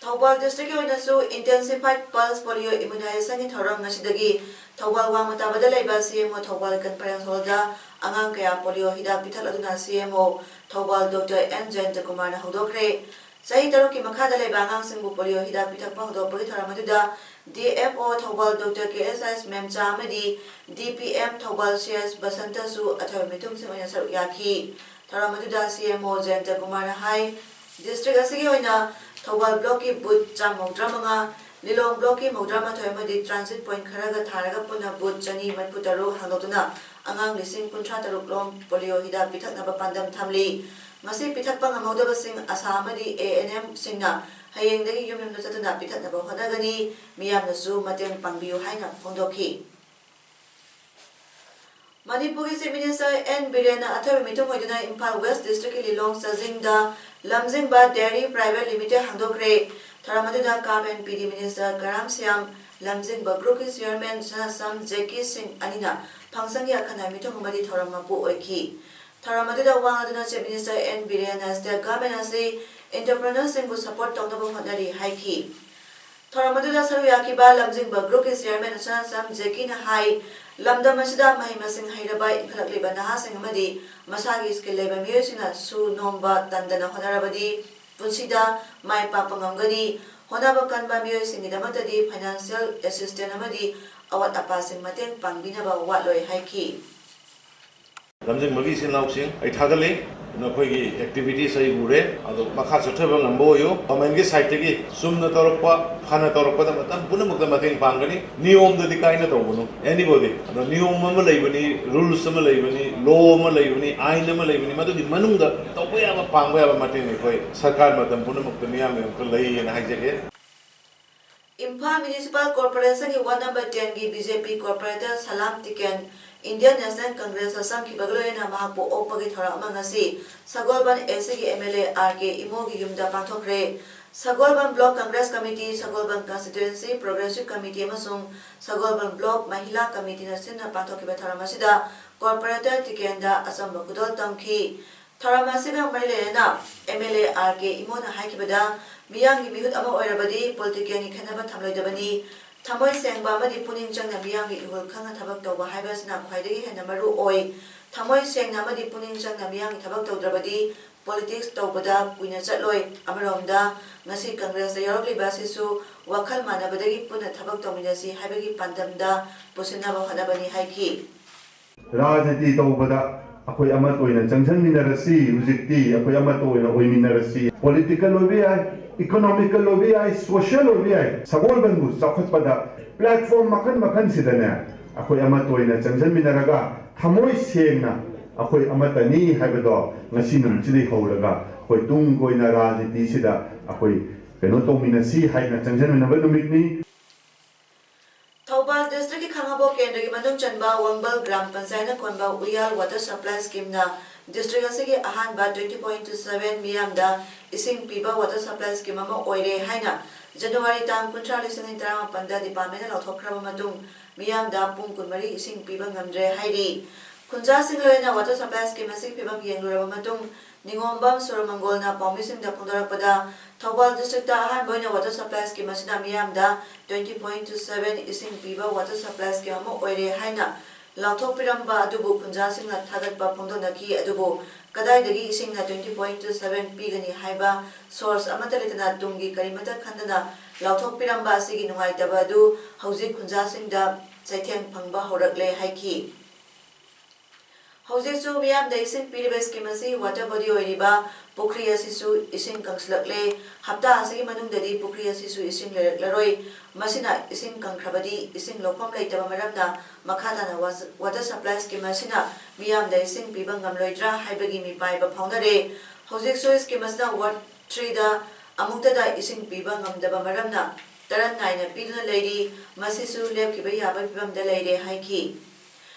ꯊꯧꯕꯥꯜ districtꯀꯤ ꯑꯣꯏꯅꯁꯨ Intensified Pulse Polio Immunizationꯒꯤ ꯊꯧꯔꯝ ꯉꯁꯤꯗꯒꯤ ꯊꯧꯕꯥꯜ ꯋꯥꯡꯃ ꯇꯥꯕꯗ ꯂꯩꯕ C M O Thoubal Conference Hallꯗ ꯑꯉꯥꯡ ꯀꯌꯥ ꯄꯣꯂꯤꯑꯣ ꯍꯤꯗꯥꯛ ꯄꯤꯊꯛꯂꯗꯨꯅ C M O Thoubal Doctor N ꯖꯌꯟꯇꯀꯨꯃꯥꯔꯅ ꯍꯧꯗꯣꯛꯈ꯭ꯔꯦ꯫ ꯆꯍꯤ ꯇꯔꯨꯛꯀꯤ ꯃꯈꯥꯗ ꯂꯩꯕ ꯑꯉꯥꯡꯁꯤꯡꯕꯨ ꯄꯣꯂꯤꯑꯣ ꯍꯤꯗꯥꯛ ꯄꯤꯊꯛꯄ ꯍꯧꯗꯣꯛꯄꯒꯤ ꯊꯧꯔꯝ ꯑꯗꯨꯗ D F O Thoubal Doctor K S S ꯃꯦꯝꯆꯥ ꯑꯃꯗꯤ D P M Thoubal C S ꯕꯁꯟꯇꯁꯨ ꯑꯊꯣꯏꯕ ꯃꯤꯊꯨꯡꯁꯤꯡ ꯑꯣꯏꯅ ꯁꯔꯨꯛ ꯌꯥꯈꯤ꯫ ꯊꯧꯔꯝ ꯑꯗꯨꯗ C M O ꯖꯌꯟꯇꯀꯨꯃꯥꯔꯅ ꯍꯥꯏ, district ꯑꯁꯤꯒꯤ ꯑꯣꯏꯅ ꯊꯧꯕꯥꯜ blockꯀꯤ booth ꯆꯥꯝꯃ ꯃꯧꯗ꯭ꯔꯥ ꯃꯉꯥ, ꯂꯤꯂꯣꯡ blockꯀꯤ ꯃꯧꯗ꯭ꯔꯥ ꯃꯥꯊꯣꯏ ꯑꯃꯗꯤ transit point ꯈꯔꯒ ꯊꯥꯔꯒ ꯄꯨꯟꯅ booth ꯆꯅꯤ ꯃꯔꯤꯐꯨ ꯇꯔꯨꯛ ꯍꯥꯡꯗꯣꯛꯇꯨꯅ ꯑꯉꯥꯡ ꯂꯤꯁꯤꯡ ꯀꯨꯟꯊ꯭ꯔꯥ ꯇꯔꯨꯛ ꯂꯣꯝ ꯄꯣꯂꯤꯑꯣ ꯍꯤꯗꯥꯛ ꯄꯤꯊꯛꯅꯕ ꯄꯥꯟꯗꯝ ꯊꯝꯂꯤ꯫ ꯃꯁꯤ ꯄꯤꯊꯛꯄ ꯉꯝꯍꯧꯗꯕꯁꯤꯡ ꯑꯁꯥ ꯑꯃꯗꯤ A N Mꯁꯤꯡꯅ ꯍꯌꯦꯡꯗꯒꯤ ꯌꯨꯝ ꯌꯨꯝꯗ ꯆꯠꯇꯨꯅ ꯄꯤꯊꯛꯅꯕ ꯍꯣꯠꯅꯒꯅꯤ꯫ ꯃꯤꯌꯥꯝꯅꯁꯨ ꯃꯇꯦꯡ ꯄꯥꯡꯕꯤꯌꯨ ꯍꯥꯏꯅ ꯐꯣꯡꯗꯣꯛꯈꯤ꯫ ꯃꯅꯤꯄꯨꯔꯒꯤ Chief Minister N ꯕꯤꯔꯦꯟꯅ ꯑꯊꯣꯏꯕ ꯃꯤꯊꯨꯡ ꯑꯣꯏꯗꯨꯅ ꯏꯝꯐꯥꯜ West districtꯀꯤ ꯂꯤꯂꯣꯡ ꯆꯥꯖꯤꯡꯗ ꯂꯝꯖꯤꯡꯕ Dairy Private Limited ꯍꯥꯡꯗꯣꯛꯈ꯭ꯔꯦ꯫ ꯊꯧꯔꯝ ꯑꯗꯨꯗ CAM and P D Minister ꯀꯔꯥꯝ ꯁ꯭ꯌꯥꯝ, ꯂꯝꯖꯤꯡꯕ ꯒ꯭ꯔꯨꯞꯀꯤ ꯆꯤꯌꯔꯃꯦꯟ ꯁꯅꯥꯁꯝ ꯖꯦꯀꯤ ꯁꯤꯡ ꯑꯅꯤꯅ ꯐꯪꯁꯟꯒꯤ ꯑꯈꯟꯅ ꯃꯤꯊꯨꯡ ꯑꯃꯗꯤ ꯊꯧꯔꯝ ꯃꯄꯨ ꯑꯣꯏꯈꯤ꯫ ꯊꯧꯔꯝ ꯑꯗꯨꯗ ꯋꯥ ꯉꯥꯡꯗꯨꯅ Chief Minister N ꯕꯤꯔꯦꯟꯅ state government ꯑꯁꯤ entrepreneurꯁꯤꯡꯕꯨ support ꯇꯧꯅꯕ ꯍꯣꯠꯅꯔꯤ ꯍꯥꯏꯈꯤ꯫ ꯊꯧꯔꯝ ꯑꯗꯨꯗ ꯁꯔꯨꯛ ꯌꯥꯈꯤꯕ ꯂꯝꯖꯤꯡꯕ ꯒ꯭ꯔꯨꯞꯀꯤ ꯆꯤꯌꯔꯃꯦꯟ ꯁꯅꯥꯁꯝ ꯖꯦꯀꯤꯅ ꯍꯥꯏ, ꯂꯝꯗꯝ ꯑꯁꯤꯗ ꯃꯍꯩ ꯃꯁꯤꯡ ꯍꯩꯔꯕ ꯏꯟꯈꯠꯂꯛꯂꯤꯕ ꯅꯍꯥꯁꯤꯡ ꯑꯃꯗꯤ ꯃꯁꯥꯒꯤ skill ꯂꯩꯕ ꯃꯤꯑꯣꯏꯁꯤꯡꯅ ꯁꯨ ꯅꯣꯝꯕ ꯇꯟꯗꯅ ꯍꯣꯠꯅꯔꯕꯗꯤ ꯄꯨꯟꯁꯤꯗ ꯃꯥꯏ ꯄꯥꯛꯄ ꯉꯝꯒꯅꯤ꯫ ꯍꯣꯠꯅꯕ ꯀꯟꯕ ꯃꯤꯑꯣꯏꯁꯤꯡꯒꯤꯗꯃꯛꯇꯗꯤ financial assistance ꯑꯃꯗꯤ ꯑꯋꯥꯠ ꯑꯄꯥꯁꯤꯡ ꯃꯇꯦꯡ ꯄꯥꯡꯕꯤꯅꯕ ꯋꯥꯠꯂꯣꯏ ꯍꯥꯏꯈꯤ꯫ ꯂꯝꯖꯤꯡꯕꯒꯤ ꯏꯆꯤꯜ ꯏꯅꯥꯎꯁꯤꯡ, ꯑꯩ ꯊꯥꯒꯠꯂꯤ꯫ ꯅꯈꯣꯏꯒꯤ activities ꯑꯩ ꯎꯔꯦ, ꯑꯗꯣ ꯃꯈꯥ ꯆꯠꯊꯕ ꯉꯝꯕ ꯑꯣꯏꯌꯨ꯫ Governmentꯀꯤ sideꯇꯒꯤ ꯆꯨꯝꯅ ꯇꯧꯔꯛꯄ, ꯐꯅ ꯇꯧꯔꯛꯄꯗ ꯃꯇꯝ ꯄꯨꯝꯅꯃꯛꯇ ꯃꯇꯦꯡ ꯄꯥꯡꯒꯅꯤ꯫ ꯅꯤꯌꯣꯝꯗꯗꯤ ꯀꯥꯏꯅ ꯇꯧꯒꯅꯨ, anybody꯫ ꯑꯗꯣ ꯅꯤꯌꯣꯝ ꯑꯃ ꯂꯩꯕꯅꯤ, rules ꯑꯃ ꯂꯩꯕꯅꯤ, law ꯑꯃ ꯂꯩꯕꯅꯤ, ꯑꯥꯏꯟ ꯑꯃ ꯂꯩꯕꯅꯤ, ꯃꯗꯨꯒꯤ ꯃꯅꯨꯡꯗ ꯇꯧꯕ ꯌꯥꯕ, ꯄꯥꯡꯕ ꯌꯥꯕ ꯃꯇꯦꯡ ꯑꯩꯈꯣꯏ ꯁꯔꯀꯥꯔ ꯃꯇꯝ ꯄꯨꯝꯅꯃꯛꯇ ꯃꯤꯌꯥꯝꯒꯤꯗꯃꯛꯇ ꯂꯩꯌꯦꯅ ꯍꯥꯏꯖꯒꯦ꯫ Imphal Municipal Corporationꯒꯤ ward number tenꯒꯤ BJP corporator ꯁꯂꯥꯝ ꯇꯤꯀꯦꯟ Indian National Congressꯇ ꯆꯪꯈꯤꯕꯒ ꯂꯣꯏꯅꯅ ꯃꯍꯥꯛꯄꯨ ꯑꯣꯛꯄꯒꯤ ꯊꯧꯔꯝ ꯑꯃ ꯉꯁꯤ ꯁꯒꯣꯜꯕꯟ ACꯒꯤ MLA RK ꯏꯃꯣꯒꯤ ꯌꯨꯝꯗ ꯄꯥꯡꯊꯣꯛꯈ꯭ꯔꯦ꯫ ꯁꯒꯣꯜꯕꯟ Block Congress Committee, ꯁꯒꯣꯜꯕꯟ Constituency Progressive Committee ꯑꯃꯁꯨꯡ ꯁꯒꯣꯜꯕꯟ Block ꯃꯍꯤꯂꯥ Committeeꯅ ꯁꯤꯟꯅ ꯄꯥꯡꯊꯣꯛꯈꯤꯕ ꯊꯧꯔꯝ ꯑꯁꯤꯗ corporator ꯇꯤꯀꯦꯟꯗ ꯑꯆꯝꯕ ꯈꯨꯗꯣꯜ ꯇꯝꯈꯤ꯫ ꯊꯧꯔꯝ ꯑꯁꯤꯒ ꯃꯔꯤ ꯂꯩꯅꯅ MLA RK ꯏꯃꯣꯅ ꯍꯥꯏꯈꯤꯕꯗ, ꯃꯤꯌꯥꯝꯒꯤ ꯃꯤꯍꯨꯠ ꯑꯃ ꯑꯣꯏꯔꯕꯗꯤ politicalꯒꯤ ꯈꯦꯠꯅꯕ ꯊꯝꯂꯣꯏꯗꯕꯅꯤ꯫ ꯊꯃꯣꯏ ꯁꯦꯡꯕ ꯑꯃꯗꯤ ꯄꯨꯛꯅꯤꯡ ꯆꯪꯅ ꯃꯤꯌꯥꯝꯒꯤ ꯏꯍꯨꯜ ꯈꯪꯅ ꯊꯕꯛ ꯇꯧꯕ ꯍꯥꯏꯕꯁꯤꯅ ꯈ꯭ꯋꯥꯏꯗꯒꯤ ꯍꯦꯟꯅ ꯃꯔꯨ ꯑꯣꯏ꯫ ꯊꯃꯣꯏ ꯁꯦꯡꯅ ꯑꯃꯗꯤ ꯄꯨꯛꯅꯤꯡ ꯆꯪꯅ ꯃꯤꯌꯥꯝꯒꯤ ꯊꯕꯛ ꯇꯧꯗ꯭ꯔꯕꯗꯤ politics ꯇꯧꯕꯗ ꯀꯨꯏꯅ ꯆꯠꯂꯣꯏ꯫ ꯑꯃꯔꯣꯝꯗ, ꯉꯁꯤ Congressꯇ ꯌꯥꯎꯔꯛꯂꯤꯕ ꯑꯁꯤꯁꯨ ꯋꯥꯈꯜ ꯃꯥꯟꯅꯕꯗꯒꯤ ꯄꯨꯟꯅ ꯊꯕꯛ ꯇꯧꯃꯤꯟꯅꯁꯤ ꯍꯥꯏꯕꯒꯤ ꯄꯥꯟꯗꯝꯗ ꯄꯨꯁꯤꯟꯅꯕ ꯍꯣꯠꯅꯕꯅꯤ ꯍꯥꯏꯈꯤ꯫ ꯔꯥꯖꯅꯤꯇꯤ ꯇꯧꯕꯗ ꯑꯩꯈꯣꯏ ꯑꯃꯠꯇ ꯑꯣꯏꯅ ꯆꯪꯁꯤꯟꯃꯤꯟꯅꯔꯁꯤ꯫ ꯍꯧꯖꯤꯛꯇꯤ ꯑꯩꯈꯣꯏ ꯑꯃꯠꯇ ꯑꯣꯏꯅ ꯑꯣꯏꯃꯤꯟꯅꯔꯁꯤ꯫ Political ꯑꯣꯏꯕ ꯌꯥꯏ, economical ꯑꯣꯏꯕ ꯌꯥꯏ, social ꯑꯣꯏꯕ ꯌꯥꯏ꯫ ꯁꯒꯣꯜꯕꯟꯕꯨ ꯆꯥꯎꯈꯠꯄꯗ platform ꯃꯈꯜ ꯃꯈꯜꯁꯤꯗꯅꯦ, ꯑꯩꯈꯣꯏ ꯑꯃꯠꯇ ꯑꯣꯏꯅ ꯆꯪꯁꯤꯟꯃꯤꯟꯅꯔꯒ ꯊꯃꯣꯏ ꯁꯦꯡꯅ ꯑꯩꯈꯣꯏ ꯑꯃꯠꯇꯅꯤ ꯍꯥꯏꯕꯗꯣ ꯉꯁꯤ ꯅꯨꯃꯤꯠꯁꯤꯗꯒꯤ ꯍꯧꯔꯒ ꯑꯩꯈꯣꯏ ꯇꯨꯡ ꯀꯣꯏꯅ ꯔꯥꯖꯅꯤꯇꯤꯁꯤꯗ ꯑꯩꯈꯣꯏ ꯀꯩꯅꯣ ꯇꯧꯃꯤꯟꯅꯁꯤ ꯍꯥꯏꯅ ꯆꯪꯁꯤꯟꯃꯤꯟꯅꯕ ꯅꯨꯃꯤꯠꯅꯤ꯫ ꯊꯧꯕꯥꯜ districtꯀꯤ ꯈꯥꯉꯕꯣꯛ ꯀꯦꯟꯗ꯭ꯔꯒꯤ ꯃꯅꯨꯡ ꯆꯟꯕ ꯋꯥꯡꯕꯜ ꯒ꯭ꯔꯥꯝ ꯄꯟꯆꯥꯌꯠꯅ ꯀꯣꯟꯕ ꯎꯌꯥꯜ water supply schemeꯅ district ꯑꯁꯤꯒꯤ ꯑꯍꯥꯟꯕ twenty point two seven ꯃꯤꯌꯥꯝꯗ ꯏꯁꯤꯡ ꯄꯤꯕ water supply scheme ꯑꯃ ꯑꯣꯏꯔꯦ ꯍꯥꯏꯅ ꯖꯅꯋꯥꯔꯤ ꯇꯥꯡ ꯀꯨꯟꯊ꯭ꯔꯥ, ꯂꯤꯁꯤꯡ ꯑꯅꯤ ꯇꯔꯥꯃꯥꯄꯟꯗ department ꯅ ꯂꯥꯎꯊꯣꯛꯈ꯭ꯔꯕ ꯃꯇꯨꯡ ꯃꯤꯌꯥꯝꯗ ꯄꯨꯡ ꯀꯨꯟꯃꯔꯤ ꯏꯁꯤꯡ ꯄꯤꯕ ꯉꯝꯗ꯭ꯔꯦ ꯍꯥꯏꯔꯤ꯫ ꯈꯨꯟꯖꯥꯁꯤꯡ ꯂꯣꯏꯅ water supply scheme ꯑꯁꯤ ꯐꯤꯕꯝ ꯌꯦꯡꯂꯨꯔꯕ ꯃꯇꯨꯡ ꯅꯤꯉꯣꯝꯕꯝ ꯁꯨꯔꯃꯪꯒꯣꯜꯅ ꯄꯥꯎꯃꯤꯁꯤꯡꯗ ꯐꯣꯡꯗꯣꯔꯛꯄꯗ, ꯊꯧꯕꯥꯜ district ꯇ ꯑꯍꯥꯟꯕ ꯑꯣꯏꯅ water supply scheme ꯑꯁꯤꯅ ꯃꯤꯌꯥꯝꯗ twenty point two seven ꯏꯁꯤꯡ ꯄꯤꯕ water supply scheme ꯑꯃ ꯑꯣꯏꯔꯦ ꯍꯥꯏꯅ ꯂꯥꯎꯊꯣꯛꯄꯤꯔꯝꯕ ꯑꯗꯨꯕꯨ ꯈꯨꯟꯖꯥꯁꯤꯡꯅ ꯊꯥꯒꯠꯄ ꯐꯣꯡꯗꯣꯛꯅꯈꯤ꯫ ꯑꯗꯨꯕꯨ ꯀꯗꯥꯏꯗꯒꯤ ꯏꯁꯤꯡꯅ twenty point two seven ꯄꯤꯒꯅꯤ ꯍꯥꯏꯕ source ꯑꯃꯠꯇ ꯂꯩꯇꯅ ꯇꯨꯡꯒꯤ ꯀꯔꯤꯃꯠꯇ ꯈꯟꯗꯅ ꯂꯥꯎꯊꯣꯛꯄꯤꯔꯝꯕ ꯑꯁꯤꯒꯤ ꯅꯨꯡꯉꯥꯏꯇꯕ ꯑꯗꯨ ꯍꯧꯖꯤꯛ ꯈꯨꯟꯖꯥꯁꯤꯡꯗ ꯆꯩꯊꯦꯡ ꯐꯪꯕ ꯍꯧꯔꯛꯂꯦ ꯍꯥꯏꯈꯤ꯫ ꯍꯧꯖꯤꯛꯁꯨ ꯃꯤꯌꯥꯝꯗ ꯏꯁꯤꯡ ꯄꯤꯔꯤꯕ scheme ꯑꯁꯤ water body ꯑꯣꯏꯔꯤꯕ ꯄꯨꯈ꯭ꯔꯤ ꯑꯁꯤꯁꯨ ꯏꯁꯤꯡ ꯀꯪꯁꯤꯜꯂꯛꯂꯦ꯫ ꯍꯞꯇꯥ ꯑꯁꯤꯒꯤ ꯃꯅꯨꯡꯗꯗꯤ ꯄꯨꯈ꯭ꯔꯤ ꯑꯁꯤꯁꯨ ꯏꯁꯤꯡ ꯂꯩꯔꯛꯂꯔꯣꯏ꯫ ꯃꯁꯤꯅ ꯏꯁꯤꯡ ꯀꯪꯈ꯭ꯔꯕꯗꯤ ꯏꯁꯤꯡ ꯂꯧꯐꯝ ꯂꯩꯇꯕ ꯃꯔꯝꯅ ꯃꯈꯥ ꯇꯥꯅ wa-, water supply scheme ꯑꯁꯤꯅ ꯃꯤꯌꯥꯝꯗ ꯏꯁꯤꯡ ꯄꯤꯕ ꯉꯝꯂꯣꯏꯗ꯭ꯔꯥ ꯍꯥꯏꯕꯒꯤ ꯃꯤꯄꯥꯏꯕ ꯐꯥꯎꯅꯔꯦ꯫ ꯍꯧꯖꯤꯛꯁꯨ scheme ꯑꯁꯤꯅ ward three ꯗ ꯑꯃꯨꯛꯇꯗ ꯏꯁꯤꯡ ꯄꯤꯕ ꯉꯝꯗꯕ ꯃꯔꯝꯅ ꯇꯔꯟ ꯅꯥꯏꯅ ꯄꯤꯗꯨꯅ ꯂꯩꯔꯤ꯫ ꯃꯁꯤꯁꯨ ꯂꯦꯞꯈꯤꯕ ꯌꯥꯕ ꯐꯤꯕꯝꯗ ꯂꯩꯔꯦ ꯍꯥꯏꯈꯤ꯫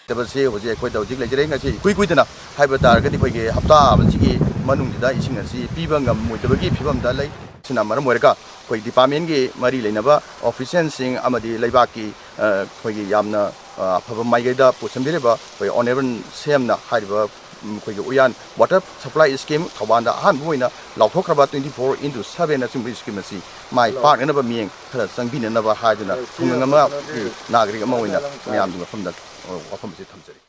ꯇꯕꯁꯤ ꯍꯧꯖꯤꯛ ꯑꯩꯈꯣꯏꯗ ꯍꯧꯖꯤꯛ ꯂꯩꯖꯔꯦ꯫ ꯉꯁꯤ ꯏꯀꯨꯏ ꯀꯨꯏꯗꯅ ꯍꯥꯏꯕ ꯇꯥꯔꯒꯗꯤ ꯑꯩꯈꯣꯏꯒꯤ ꯍꯞꯇꯥ ꯑꯃꯁꯤꯒꯤ ꯃꯅꯨꯡꯁꯤꯗ ꯏꯁꯤꯡ ꯑꯁꯤ ꯄꯤꯕ ꯉꯝꯃꯣꯏꯗꯕꯒꯤ ꯐꯤꯕꯝꯗ ꯂꯩ꯫ ꯁꯤꯅ ꯃꯔꯝ ꯑꯣꯏꯔꯒ ꯑꯩꯈꯣꯏ department ꯀꯤ ꯃꯔꯤ ꯂꯩꯅꯕ official ꯁꯤꯡ ꯑꯃꯗꯤ ꯂꯩꯕꯥꯛꯀꯤ, ꯑ, ꯑꯩꯈꯣꯏꯒꯤ ꯌꯥꯝꯅ, ꯑ, ꯑꯐꯕ ꯃꯥꯏꯀꯩꯗ ꯄꯨꯁꯤꯟꯕꯤꯔꯤꯕ ꯑꯩꯈꯣꯏ honourable C M ꯅ ꯍꯥꯏꯔꯤꯕ, ꯎꯝ, ꯑꯩꯈꯣꯏꯒꯤ ꯎꯌꯥꯟ water supply scheme ꯊꯧꯕꯥꯜꯗ ꯑꯍꯥꯟꯕ ꯑꯣꯏꯅ ꯂꯥꯎꯊꯣꯛꯈ꯭ꯔꯕ twenty four into seven ꯑꯆꯨꯝꯕ scheme ꯑꯁꯤ ꯃꯥꯏ ꯄꯥꯛꯅꯅꯕ ꯃꯤꯠꯌꯦꯡ ꯈꯔ ꯆꯪꯕꯤꯅꯅꯕ ꯍꯥꯏꯗꯨꯅ ꯈꯨꯡꯒꯪ ꯑꯃꯒꯤ ꯅꯥꯒꯔꯤꯛ ꯑꯃ ꯑꯣꯏꯅ ꯃꯌꯥꯝꯒꯤ ꯃꯐꯝꯗ, ꯑ, ꯋꯥꯐꯝ ꯑꯁꯤ ꯊꯝꯖꯔꯤ꯫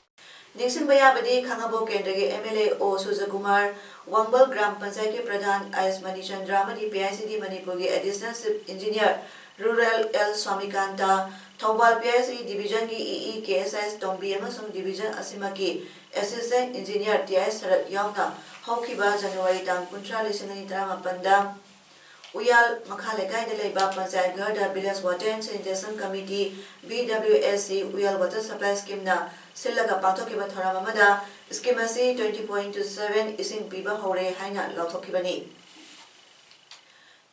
ꯅꯤꯡꯁꯤꯡꯕ ꯌꯥꯕꯗꯤ, ꯈꯥꯉꯕꯣꯛ ꯀꯦꯟꯗ꯭ꯔꯒꯤ M L A ꯑꯣ ꯁꯨꯔꯖꯀꯨꯃꯥꯔ, ꯋꯥꯡꯕꯜ ꯒ꯭ꯔꯥꯝ ꯄꯟꯆꯥꯌꯠꯀꯤ ꯄ꯭ꯔꯙꯥꯟ ꯑꯥꯏꯁ ꯃꯅꯤꯆꯟꯗ꯭ꯔ ꯑꯃꯗꯤ P I C D ꯃꯅꯤꯄꯨꯔꯒꯤ Additional Chief Engineer Rural L ꯁ꯭ꯋꯥꯃꯤꯀꯥꯟꯇ, Thoubal P I C D division ꯒꯤ E E K S S ꯇꯣꯝꯕꯤ ꯑꯃꯁꯨꯡ division ꯑꯁꯤꯃꯛꯀꯤ Assistant Engineer T I ꯁꯔꯠ ꯌꯥꯎꯅ ꯍꯧꯈꯤꯕ ꯖꯅꯋꯥꯔꯤ ꯇꯥꯡ ꯀꯨꯟꯊ꯭ꯔꯥ, ꯂꯤꯁꯤꯡ ꯑꯅꯤ ꯇꯔꯥꯃꯥꯄꯟꯗ ꯎꯌꯥꯜ ꯃꯈꯥ ꯂꯩꯀꯥꯏꯗ ꯂꯩꯕ panchayat ꯘꯔꯗ Village Water and Sanitation Committee, V W S C, ꯎꯌꯥꯜ water supply scheme ꯅ ꯁꯤꯜꯂꯒ ꯄꯥꯡꯊꯣꯛꯈꯤꯕ ꯊꯧꯔꯝ ꯑꯃꯗ scheme ꯑꯁꯤ twenty point two seven ꯏꯁꯤꯡ ꯄꯤꯕ ꯍꯧꯔꯦ ꯍꯥꯏꯅ ꯂꯥꯎꯊꯣꯛꯈꯤꯕꯅꯤ꯫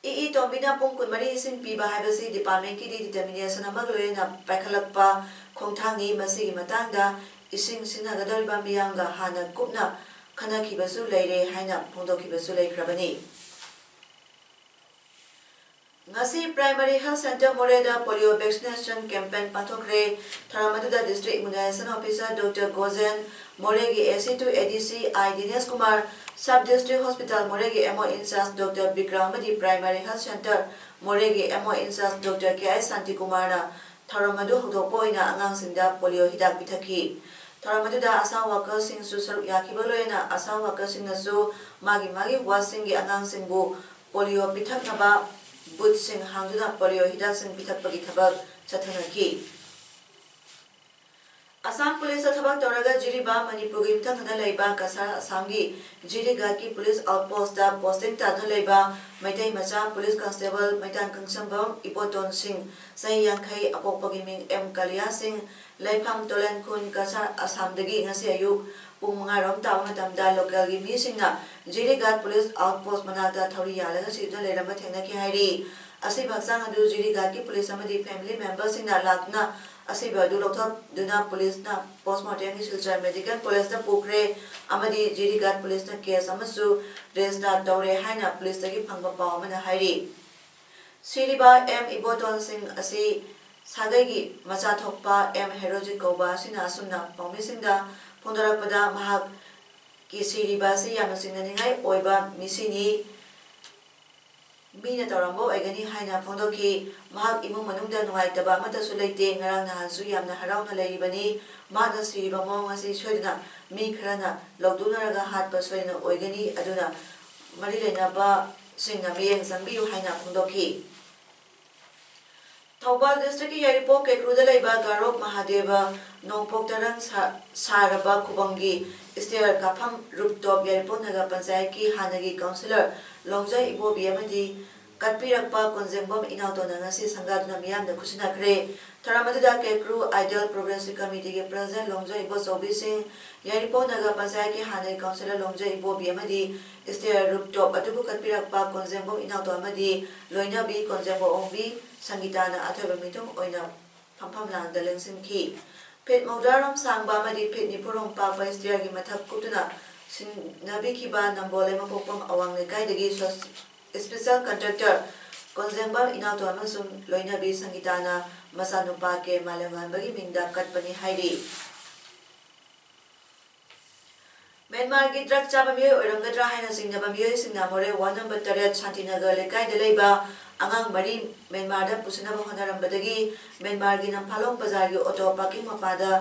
E E ꯇꯣꯝꯕꯤꯅ ꯄꯨꯡ ꯀꯨꯟꯃꯔꯤ ꯏꯁꯤꯡ ꯄꯤꯕ ꯍꯥꯏꯕꯁꯤ department ꯀꯤꯗꯤ determination ꯑꯃꯒ ꯂꯣꯏꯅꯅ ꯄꯥꯏꯈꯠꯂꯛꯄ ꯈꯣꯡꯊꯥꯡꯅꯤ꯫ ꯃꯁꯤꯒꯤ ꯃꯇꯥꯡꯗ ꯏꯁꯤꯡ ꯁꯤꯖꯤꯟꯅꯒꯗꯧꯔꯤꯕ ꯃꯤꯌꯥꯝꯒ ꯍꯥꯟꯅ ꯀꯨꯞꯅ ꯈꯟꯅꯈꯤꯕꯁꯨ ꯂꯩꯔꯦ ꯍꯥꯏꯅ ꯐꯣꯡꯗꯣꯛꯈꯤꯕꯁꯨ ꯂꯩꯈ꯭ꯔꯕꯅꯤ꯫ ꯉꯁꯤ Primary Health Centre ꯃꯣꯔꯦꯗ polio vaccination campaign ꯄꯥꯡꯊꯣꯛꯈ꯭ꯔꯦ꯫ ꯊꯧꯔꯝ ꯑꯗꯨꯗ District Immunization Officer Doctor ꯒꯣꯖꯦꯟ, ꯃꯣꯔꯦꯒꯤ A C to A D C I Dinesh Kumar, Sub District Hospital ꯃꯣꯔꯦꯒꯤ M O in charge Doctor Bikram ꯑꯃꯗꯤ Primary Health Centre ꯃꯣꯔꯦꯒꯤ M O in charge Doctor K I ꯁꯥꯟꯇꯤꯀꯨꯃꯥꯔꯅ ꯊꯧꯔꯝ ꯑꯗꯨ ꯍꯧꯗꯣꯛꯄ ꯑꯣꯏꯅ ꯑꯉꯥꯡꯁꯤꯡꯗ polio ꯍꯤꯗꯥꯛ ꯄꯤꯊꯛꯈꯤ꯫ ꯊꯧꯔꯝ ꯑꯗꯨꯗ ASHA workerꯁꯤꯡꯁꯨ ꯁꯔꯨꯛ ꯌꯥꯈꯤꯕ ꯂꯣꯏꯅꯅ ASHA workerꯁꯤꯡꯅꯁꯨ ꯃꯥꯒꯤ ꯃꯥꯒꯤ wardꯁꯤꯡꯒꯤ ꯑꯉꯥꯡꯁꯤꯡꯕꯨ polio ꯄꯤꯊꯛꯅꯕ boothꯁꯤꯡ ꯍꯥꯡꯗꯨꯅ polio ꯍꯤꯗꯥꯛꯁꯤꯡ ꯄꯤꯊꯛꯄꯒꯤ ꯊꯕꯛ ꯆꯠꯊꯅꯈꯤ꯫ ꯑꯁꯥꯝ ꯄꯨꯂꯤꯁꯇ ꯊꯕꯛ ꯇꯧꯔꯒ ꯖꯤꯔꯤꯕꯥꯝ ꯃꯅꯤꯄꯨꯔꯒꯤ ꯌꯨꯝꯊꯪꯅꯅ ꯂꯩꯕ ꯀꯁꯥꯔ ꯑꯁꯥꯝꯒꯤ ꯖꯤꯔꯤꯒꯥꯠꯀꯤ ꯄꯨꯂꯤꯁ outpostꯇ posting ꯇꯥꯗꯨꯅ ꯂꯩꯕ ꯃꯩꯇꯩ ꯃꯆꯥ ꯄꯨꯂꯤꯁ constable ꯃꯩꯇꯥꯟ ꯀꯪꯁꯝꯕꯝ ꯏꯕꯣꯇꯣꯟ ꯁꯤꯡ, ꯆꯍꯤ ꯌꯥꯡꯈꯩ, ꯑꯄꯣꯛꯄꯒꯤ ꯃꯤꯡ ꯑꯦꯝ ꯀꯂꯤꯌꯥ ꯁꯤꯡ, ꯂꯩꯐꯝ ꯇꯣꯂꯦꯟꯈꯨꯟ, ꯀꯁꯥꯔ ꯑꯁꯥꯝꯗꯒꯤ ꯉꯁꯤ ꯑꯌꯨꯛ ꯄꯨꯡ ꯃꯉꯥꯔꯣꯝ ꯇꯥꯕ ꯃꯇꯝꯗ localꯒꯤ ꯃꯤꯁꯤꯡꯅ ꯖꯤꯔꯤꯒꯥꯠ ꯄꯨꯂꯤꯁ outpost ꯃꯅꯥꯛꯇ ꯊꯧꯔꯤ ꯌꯥꯜꯂꯒ ꯁꯤꯗꯨꯅ ꯂꯩꯔꯝꯕ ꯊꯦꯡꯅꯈꯤ ꯍꯥꯏꯔꯤ꯫ ꯑꯁꯤꯕ ꯍꯛꯆꯥꯡ ꯑꯗꯨ ꯖꯤꯔꯤꯒꯥꯠꯀꯤ ꯄꯨꯂꯤꯁ ꯑꯃꯗꯤ family memberꯁꯤꯡꯅ ꯂꯥꯛꯇꯨꯅ ꯑꯁꯤꯕ ꯑꯗꯨ ꯂꯧꯊꯣꯛꯇꯨꯅ ꯄꯨꯂꯤꯁꯅ postmortemꯒꯤ ꯁꯤꯜꯆꯔ ꯃꯦꯗꯤꯀꯦꯜ ꯀꯣꯂꯦꯖꯇ ꯄꯨꯈ꯭ꯔꯦ ꯑꯃꯗꯤ ꯖꯤꯔꯤꯒꯥꯠ ꯄꯨꯂꯤꯁꯅ case ꯑꯃꯁꯨ register ꯇꯧꯔꯦ ꯍꯥꯏꯅ ꯄꯨꯂꯤꯁꯇꯒꯤ ꯐꯪꯕ ꯄꯥꯎ ꯑꯃꯅ ꯍꯥꯏꯔꯤ꯫ ꯁꯤꯔꯤꯕ ꯑꯦꯝ ꯏꯕꯣꯇꯣꯟ ꯁꯤꯡ ꯑꯁꯤ ꯁꯥꯒꯩꯒꯤ ꯃꯆꯥ ꯊꯣꯛꯄ ꯑꯦꯝ ꯍꯦꯔꯣꯖꯤꯠ ꯀꯧꯕ ꯑꯁꯤꯅ ꯑꯁꯨꯝꯅ ꯄꯥꯎꯃꯤꯁꯤꯡꯗ ꯐꯣꯡꯗꯣꯔꯛꯄꯗ ꯃꯍꯥꯛꯀꯤ ꯁꯤꯔꯤꯕ ꯑꯁꯤ ꯌꯥꯝꯅ ꯆꯤꯡꯅꯅꯤꯡꯉꯥꯏ ꯑꯣꯏꯕ ꯃꯤꯁꯤꯅꯤ꯫ ꯃꯤꯅ ꯇꯧꯔꯝꯕ ꯑꯣꯏꯒꯅꯤ ꯍꯥꯏꯅ ꯐꯣꯡꯗꯣꯛꯈꯤ꯫ ꯃꯍꯥꯛ ꯏꯃꯨꯡ ꯃꯅꯨꯡꯗ ꯅꯨꯡꯉꯥꯏꯇꯕ ꯑꯃꯠꯇꯁꯨ ꯂꯩꯇꯦ꯫ ꯉꯔꯥꯡ ꯅꯍꯥꯟꯁꯨ ꯌꯥꯝꯅ ꯍꯔꯥꯎꯅ ꯂꯩꯔꯤꯕꯅꯤ꯫ ꯃꯍꯥꯛꯅ ꯁꯤꯔꯤꯕ ꯃꯑꯣꯡ ꯑꯁꯤ ꯁꯣꯏꯗꯅ ꯃꯤ ꯈꯔꯅ ꯂꯧꯗꯨꯅꯔꯒ ꯍꯥꯠꯄ ꯁꯣꯏꯗꯅ ꯑꯣꯏꯒꯅꯤ, ꯑꯗꯨꯅ ꯃꯔꯤ ꯂꯩꯅꯕꯁꯤꯡꯅ ꯃꯤꯠꯌꯦꯡ ꯆꯪꯕꯤꯌꯨ ꯍꯥꯏꯅ ꯐꯣꯡꯗꯣꯛꯈꯤ꯫ ꯊꯧꯕꯥꯜ districtꯀꯤ ꯌꯥꯏꯔꯤꯄꯣꯛ ꯀꯦꯀ꯭ꯔꯨꯗ ꯂꯩꯕ ꯒꯥꯔꯣꯛ ꯃꯍꯥꯗꯦꯕ ꯅꯣꯡꯄꯣꯛ ꯇꯔꯪ ꯁꯥ-, ꯁꯥꯔꯕ ꯈꯨꯕꯝꯒꯤ stair ꯀꯥꯐꯝ rooftop ꯌꯥꯏꯔꯤꯄꯣꯛ ꯅꯒꯔ ꯄꯟꯆꯥꯌꯠꯀꯤ ꯍꯥꯟꯅꯒꯤ councillor ꯂꯣꯡꯖꯩ ꯏꯕꯣꯕꯤ ꯑꯃꯗꯤ ꯀꯠꯄꯤꯔꯛꯄ ꯀꯣꯟꯖꯦꯡꯕꯝ ꯏꯅꯥꯎꯇꯣꯟꯅ ꯉꯁꯤ ꯁꯪꯒꯥꯗꯨꯅ ꯃꯤꯌꯥꯝꯗ ꯈꯨꯠꯁꯤꯟꯅꯈ꯭ꯔꯦ꯫ ꯊꯧꯔꯝ ꯑꯗꯨꯗ ꯀꯦꯀ꯭ꯔꯨ Ideal Progressive Committeeꯒꯤ president ꯂꯣꯡꯖꯩ ꯏꯕꯣꯆꯧꯕꯤ ꯁꯤꯡ, ꯌꯥꯏꯔꯤꯄꯣꯛ ꯅꯒꯔ ꯄꯟꯆꯥꯌꯠꯀꯤ ꯍꯥꯟꯅꯒꯤ councillor ꯂꯣꯡꯖꯩ ꯏꯕꯣꯕꯤ ꯑꯃꯗꯤ stair rooftop ꯑꯗꯨꯕꯨ ꯀꯠꯄꯤꯔꯛꯄ ꯀꯣꯟꯖꯦꯡꯕꯝ ꯏꯅꯥꯎꯇꯣꯟ ꯑꯃꯗꯤ ꯂꯣꯏꯅꯕꯤ ꯀꯣꯟꯖꯦꯡꯕꯝ ꯑꯣꯡꯕꯤ ꯁꯪꯒꯤꯇꯥꯅ ꯑꯊꯣꯏꯕ ꯃꯤꯊꯨꯡ ꯑꯣꯏꯅ ꯐꯝꯐꯝ ꯂꯥꯡꯗ ꯂꯦꯡꯁꯤꯟꯈꯤ꯫ ꯐꯤꯠ ꯃꯧꯗ꯭ꯔꯥꯔꯣꯝ ꯁꯥꯡꯕ ꯑꯃꯗꯤ ꯐꯤꯠ ꯅꯤꯐꯨꯔꯣꯝ ꯄꯥꯛꯄ stairꯒꯤ ꯃꯊꯛ ꯀꯨꯞꯇꯨꯅ ꯁꯤꯟꯅꯕꯤꯈꯤꯕ ꯅꯝꯕꯣꯜ ꯂꯩꯃꯄꯣꯛꯄꯝ ꯑꯋꯥꯡ ꯂꯩꯀꯥꯏꯗꯒꯤ ꯁꯣ-, special contractor ꯀꯣꯟꯖꯦꯡꯕꯝ ꯏꯅꯥꯎꯇꯣꯟ ꯑꯃꯁꯨꯡ ꯂꯣꯏꯅꯕꯤ ꯁꯪꯒꯤꯇꯥꯅ ꯃꯆꯥꯅꯨꯄꯥ ꯀꯦ ꯃꯥꯂꯦꯝꯉꯥꯟꯕꯒꯤ ꯃꯤꯡꯗ ꯀꯠꯄꯅꯤ ꯍꯥꯏꯔꯤ꯫ ꯃ꯭ꯌꯥꯟꯃꯥꯔꯒꯤ ꯗ꯭ꯔꯒ ꯆꯥꯕ ꯃꯤꯑꯣꯏ ꯑꯣꯏꯔꯝꯒꯗ꯭ꯔꯥ ꯍꯥꯏꯅ ꯆꯤꯡꯅꯕ ꯃꯤꯑꯣꯏꯁꯤꯡꯅ ꯃꯣꯔꯦ ꯋꯥꯔꯗ ꯅꯝꯕꯔ ꯇꯔꯦꯠ ꯁꯥꯟꯇꯤꯅꯒꯔ ꯂꯩꯀꯥꯏꯗ ꯂꯩꯕ ꯑꯉꯥꯡ ꯃꯔꯤ ꯃ꯭ꯌꯥꯟꯃꯥꯔꯗ ꯄꯨꯁꯤꯟꯅꯕ ꯍꯣꯠꯅꯔꯝꯕꯗꯒꯤ ꯃ꯭ꯌꯥꯟꯃꯥꯔꯒꯤ ꯅꯝꯐꯥꯂꯣꯡ ꯕꯖꯥꯔꯒꯤ ꯑꯣꯇꯣ ꯄꯥꯔꯀꯤꯡ ꯃꯄꯥꯗ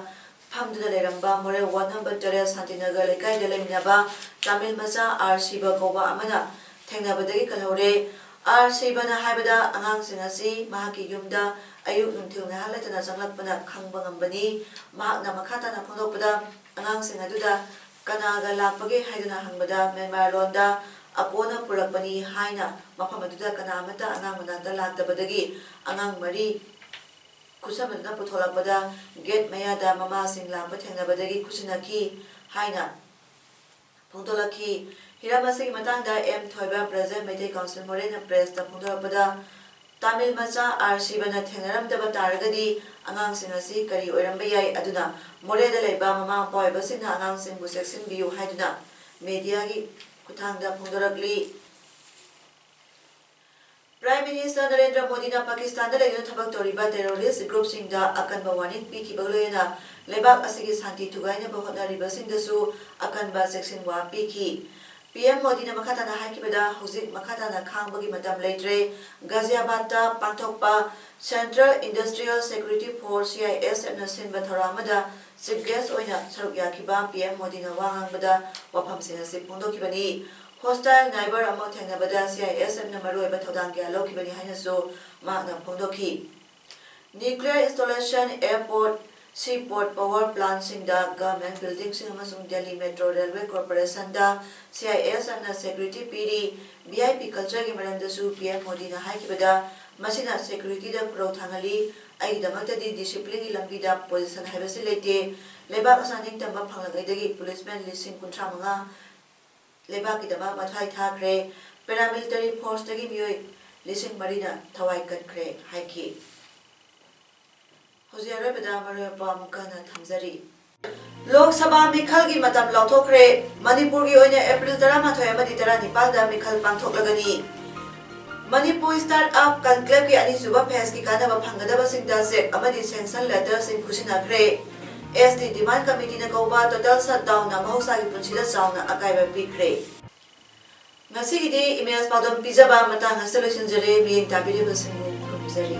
ꯐꯝꯗꯨꯅ ꯂꯩꯔꯝꯕ ꯃꯣꯔꯦ ꯋꯥꯔꯗ ꯅꯝꯕꯔ ꯇꯔꯦꯠ ꯁꯥꯟꯇꯤꯅꯒꯔ ꯂꯩꯀꯥꯏꯗ ꯂꯩꯃꯤꯟꯅꯕ ꯇꯥꯃꯤꯜ ꯃꯆꯥ ꯑꯥꯔ ꯁꯤꯕ ꯀꯧꯕ ꯑꯃꯅ ꯊꯦꯡꯅꯕꯗꯒꯤ ꯀꯜꯍꯧꯔꯦ꯫ ꯑꯥꯔ ꯁꯤꯕꯅ ꯍꯥꯏꯕꯗ, ꯑꯉꯥꯡꯁꯤꯡ ꯑꯁꯤ ꯃꯍꯥꯛꯀꯤ ꯌꯨꯝꯗ ꯑꯌꯨꯛ ꯅꯨꯡꯊꯤꯜ ꯉꯥꯏꯍꯥꯛ ꯂꯩꯇꯅ ꯆꯪꯂꯛꯄꯅ ꯈꯪꯕ ꯉꯝꯕꯅꯤ꯫ ꯃꯍꯥꯛꯅ ꯃꯈꯥ ꯇꯥꯅ ꯐꯣꯡꯗꯣꯛꯄꯗ, ꯑꯉꯥꯡꯁꯤꯡ ꯑꯗꯨꯗ ꯀꯅꯥꯒ ꯂꯥꯛꯄꯒꯦ ꯍꯥꯏꯗꯨꯅ ꯍꯪꯕꯗ, ꯃ꯭ꯌꯥꯟꯃꯥꯔ ꯂꯣꯟꯗ "ꯑꯀꯣꯅ ꯄꯨꯔꯛꯄꯅꯤ" ꯍꯥꯏꯅ ꯃꯐꯝ ꯑꯗꯨꯗ ꯀꯅꯥ ꯑꯃꯠꯇ ꯑꯉꯥꯡ ꯃꯅꯥꯛꯇ ꯂꯥꯛꯇꯕꯗꯒꯤ ꯑꯉꯥꯡ ꯃꯔꯤ ꯈꯨꯠꯁꯝꯅꯗꯨꯅ ꯄꯨꯊꯣꯛꯂꯛꯄꯗ ꯒꯦꯠ ꯃꯌꯥꯗ ꯃꯃꯥꯁꯤꯡ ꯂꯥꯛꯄ ꯊꯦꯡꯅꯕꯗꯒꯤ ꯈꯨꯠꯁꯤꯟꯅꯈꯤ ꯍꯥꯏꯅ ꯐꯣꯡꯗꯣꯛꯂꯛꯈꯤ꯫ ꯍꯤꯔꯝ ꯑꯁꯤꯒꯤ ꯃꯇꯥꯡꯗ M Thoiba, president Meetei council ꯃꯣꯔꯦꯅ ꯄ꯭ꯔꯦꯁꯇ ꯐꯣꯡꯗꯣꯔꯛꯄꯗ, ꯇꯥꯃꯤꯜ ꯃꯆꯥ ꯑꯥꯔ ꯁꯤꯕꯅ ꯊꯦꯡꯅꯔꯝꯗꯕ ꯇꯥꯔꯒꯗꯤ ꯑꯉꯥꯡꯁꯤꯡ ꯑꯁꯤ ꯀꯔꯤ ꯑꯣꯏꯔꯝꯕ ꯌꯥꯏ? ꯑꯗꯨꯅ ꯃꯣꯔꯦꯗ ꯂꯩꯕ ꯃꯃꯥ ꯃꯄꯥ ꯑꯣꯏꯕꯁꯤꯡꯅ ꯑꯉꯥꯡꯁꯤꯡꯕꯨ ꯆꯦꯛꯁꯤꯟꯕꯤꯌꯨ ꯍꯥꯏꯗꯨꯅ ꯃꯦꯗꯤꯌꯥꯒꯤ ꯈꯨꯠꯊꯥꯡꯗ ꯐꯣꯡꯗꯣꯔꯛꯂꯤ꯫ ꯄ꯭ꯔꯥꯏꯝ ꯃꯤꯅꯤꯁꯇꯔ ꯅꯔꯦꯟꯗ꯭ꯔ ꯃꯣꯗꯤꯅ ꯄꯥꯀꯤꯁꯇꯥꯟꯗ ꯂꯩꯗꯨꯅ ꯊꯕꯛ ꯇꯧꯔꯤꯕ ꯇꯦꯔꯣꯔꯤꯁ ꯒ꯭ꯔꯨꯞꯁꯤꯡꯗ ꯑꯀꯟꯕ ꯋꯥꯔꯅꯤꯡ ꯄꯤꯈꯤꯕꯒ ꯂꯣꯏꯅꯅ ꯂꯩꯕꯥꯛ ꯑꯁꯤꯒꯤ ꯁꯥꯟꯇꯤ ꯊꯨꯒꯥꯏꯅꯕ ꯍꯣꯠꯅꯔꯤꯕꯁꯤꯡꯗꯁꯨ ꯑꯀꯟꯕ ꯆꯦꯛꯁꯤꯟꯋꯥ ꯄꯤꯈꯤ꯫ ꯄꯤ ꯑꯦꯝ ꯃꯣꯗꯤꯅ ꯃꯈꯥ ꯇꯥꯅ ꯍꯥꯏꯈꯤꯕꯗ, ꯍꯧꯖꯤꯛ ꯃꯈꯥ ꯇꯥꯅ ꯈꯥꯡꯕꯒꯤ ꯃꯇꯝ ꯂꯩꯇ꯭ꯔꯦ꯫ ꯒꯥꯖꯤꯌꯥꯕꯥꯗꯇ ꯄꯥꯡꯊꯣꯛꯄ Central Industrial Security Force, C I S F ꯅ ꯁꯤꯟꯕ ꯊꯧꯔꯝ ꯑꯃꯗ ꯆꯤꯐ ꯒꯦꯁ ꯑꯣꯏꯅ ꯁꯔꯨꯛ ꯌꯥꯈꯤꯕ ꯄꯤ ꯑꯦꯝ ꯃꯣꯗꯤꯅ ꯋꯥ ꯉꯥꯡꯕꯗ ꯋꯥꯐꯝꯁꯤꯡ ꯑꯁꯤ ꯐꯣꯡꯗꯣꯛꯈꯤꯕꯅꯤ꯫ ꯍꯣꯁꯇꯥꯏꯜ ꯅꯥꯏꯕꯔ ꯑꯃ ꯊꯦꯡꯅꯕꯗ C I S F ꯅ ꯃꯔꯨꯑꯣꯏꯕ ꯊꯧꯗꯥꯡ ꯀꯌꯥ ꯂꯧꯈꯤꯕꯅꯤ ꯍꯥꯏꯅꯁꯨ ꯃꯍꯥꯛꯅ ꯐꯣꯡꯗꯣꯛꯈꯤ꯫ Nuclear installation, airport, seaport, power plantꯁꯤꯡꯗ, government buildingꯁꯤꯡ ꯑꯃꯁꯨꯡ Delhi Metro Railway Corporationꯗ C I S F ꯅ security ꯄꯤꯔꯤ꯫ V I P cultureꯒꯤ ꯃꯔꯝꯗꯁꯨ ꯄꯤ ꯑꯦꯝ ꯃꯣꯗꯤꯅ ꯍꯥꯏꯈꯤꯕꯗ, "ꯃꯁꯤꯅ securityꯗ ꯈꯨꯔꯧ ꯊꯥꯡꯍꯜꯂꯤ꯫ ꯑꯩꯒꯤꯗꯃꯛꯇꯗꯤ disciplineꯒꯤ ꯂꯝꯕꯤꯗ position ꯍꯥꯏꯕꯁꯤ ꯂꯩꯇꯦ꯫ ꯂꯩꯕꯥꯛ ꯑꯁꯥ ꯅꯤꯡꯇꯝꯕ ꯐꯪꯂꯛꯂꯤꯉꯩꯗꯒꯤ policeman ꯂꯤꯁꯤꯡ ꯀꯨꯟꯊ꯭ꯔꯥ ꯃꯉꯥ ꯂꯩꯕꯥꯛꯀꯤꯗꯃꯛ ꯃꯊ꯭ꯋꯥꯏ ꯊꯥꯈ꯭ꯔꯦ꯫ Paramilitary forceꯇꯒꯤ ꯃꯤꯑꯣꯏ ꯂꯤꯁꯤꯡ ꯃꯔꯤꯅ ꯊꯋꯥꯏ ꯀꯠꯈ꯭ꯔꯦ" ꯍꯥꯏꯈꯤ꯫ ꯍꯧꯖꯤꯛ ꯑꯔꯣꯏꯕꯗ ꯃꯔꯨꯑꯣꯏꯕ ꯄꯥꯎ ꯑꯃꯨꯛꯀ ꯍꯟꯅ ꯊꯝꯖꯔꯤ꯫ ꯂꯣꯛ ꯁꯚꯥ ꯃꯤꯈꯜꯒꯤ ꯃꯇꯝ ꯂꯥꯎꯊꯣꯛꯈ꯭ꯔꯦ꯫ ꯃꯅꯤꯄꯨꯔꯒꯤ ꯑꯣꯏꯅ ꯑꯦꯄ꯭ꯔꯤꯜ ꯇꯔꯥꯃꯥꯊꯣꯏ ꯑꯃꯗꯤ ꯇꯔꯥꯅꯤꯄꯥꯜꯗ ꯃꯤꯈꯜ ꯄꯥꯡꯊꯣꯛꯂꯒꯅꯤ꯫ ꯃꯅꯤꯄꯨꯔ Startup Conclaveꯀꯤ ꯑꯅꯤꯁꯨꯕ phaseꯀꯤ ꯀꯥꯟꯅꯕ ꯐꯪꯒꯗꯕꯁꯤꯡꯗ cheque ꯑꯃꯗꯤ sanction letterꯁꯤꯡ ꯈꯨꯠꯁꯤꯟꯅꯈ꯭ꯔꯦ꯫ S T Demand Committeeꯅ ꯀꯧꯕ total shutdownꯅ ꯃꯍꯧꯁꯥꯒꯤ ꯄꯨꯟꯁꯤꯗ ꯆꯥꯎꯅ ꯑꯀꯥꯏꯕ ꯄꯤꯈ꯭ꯔꯦ꯫ ꯉꯁꯤꯒꯤꯗꯤ emails ꯄꯥꯎꯗꯝ ꯄꯤꯖꯕ ꯃꯇꯥꯡ ꯑꯁꯤꯗ ꯂꯣꯏꯁꯤꯟꯖꯔꯦ꯫ ꯃꯤꯠꯌꯦꯡ ꯇꯥꯕꯤꯔꯤꯕꯁꯤꯡꯕꯨ ꯈꯨꯔꯨꯝꯖꯔꯤ꯫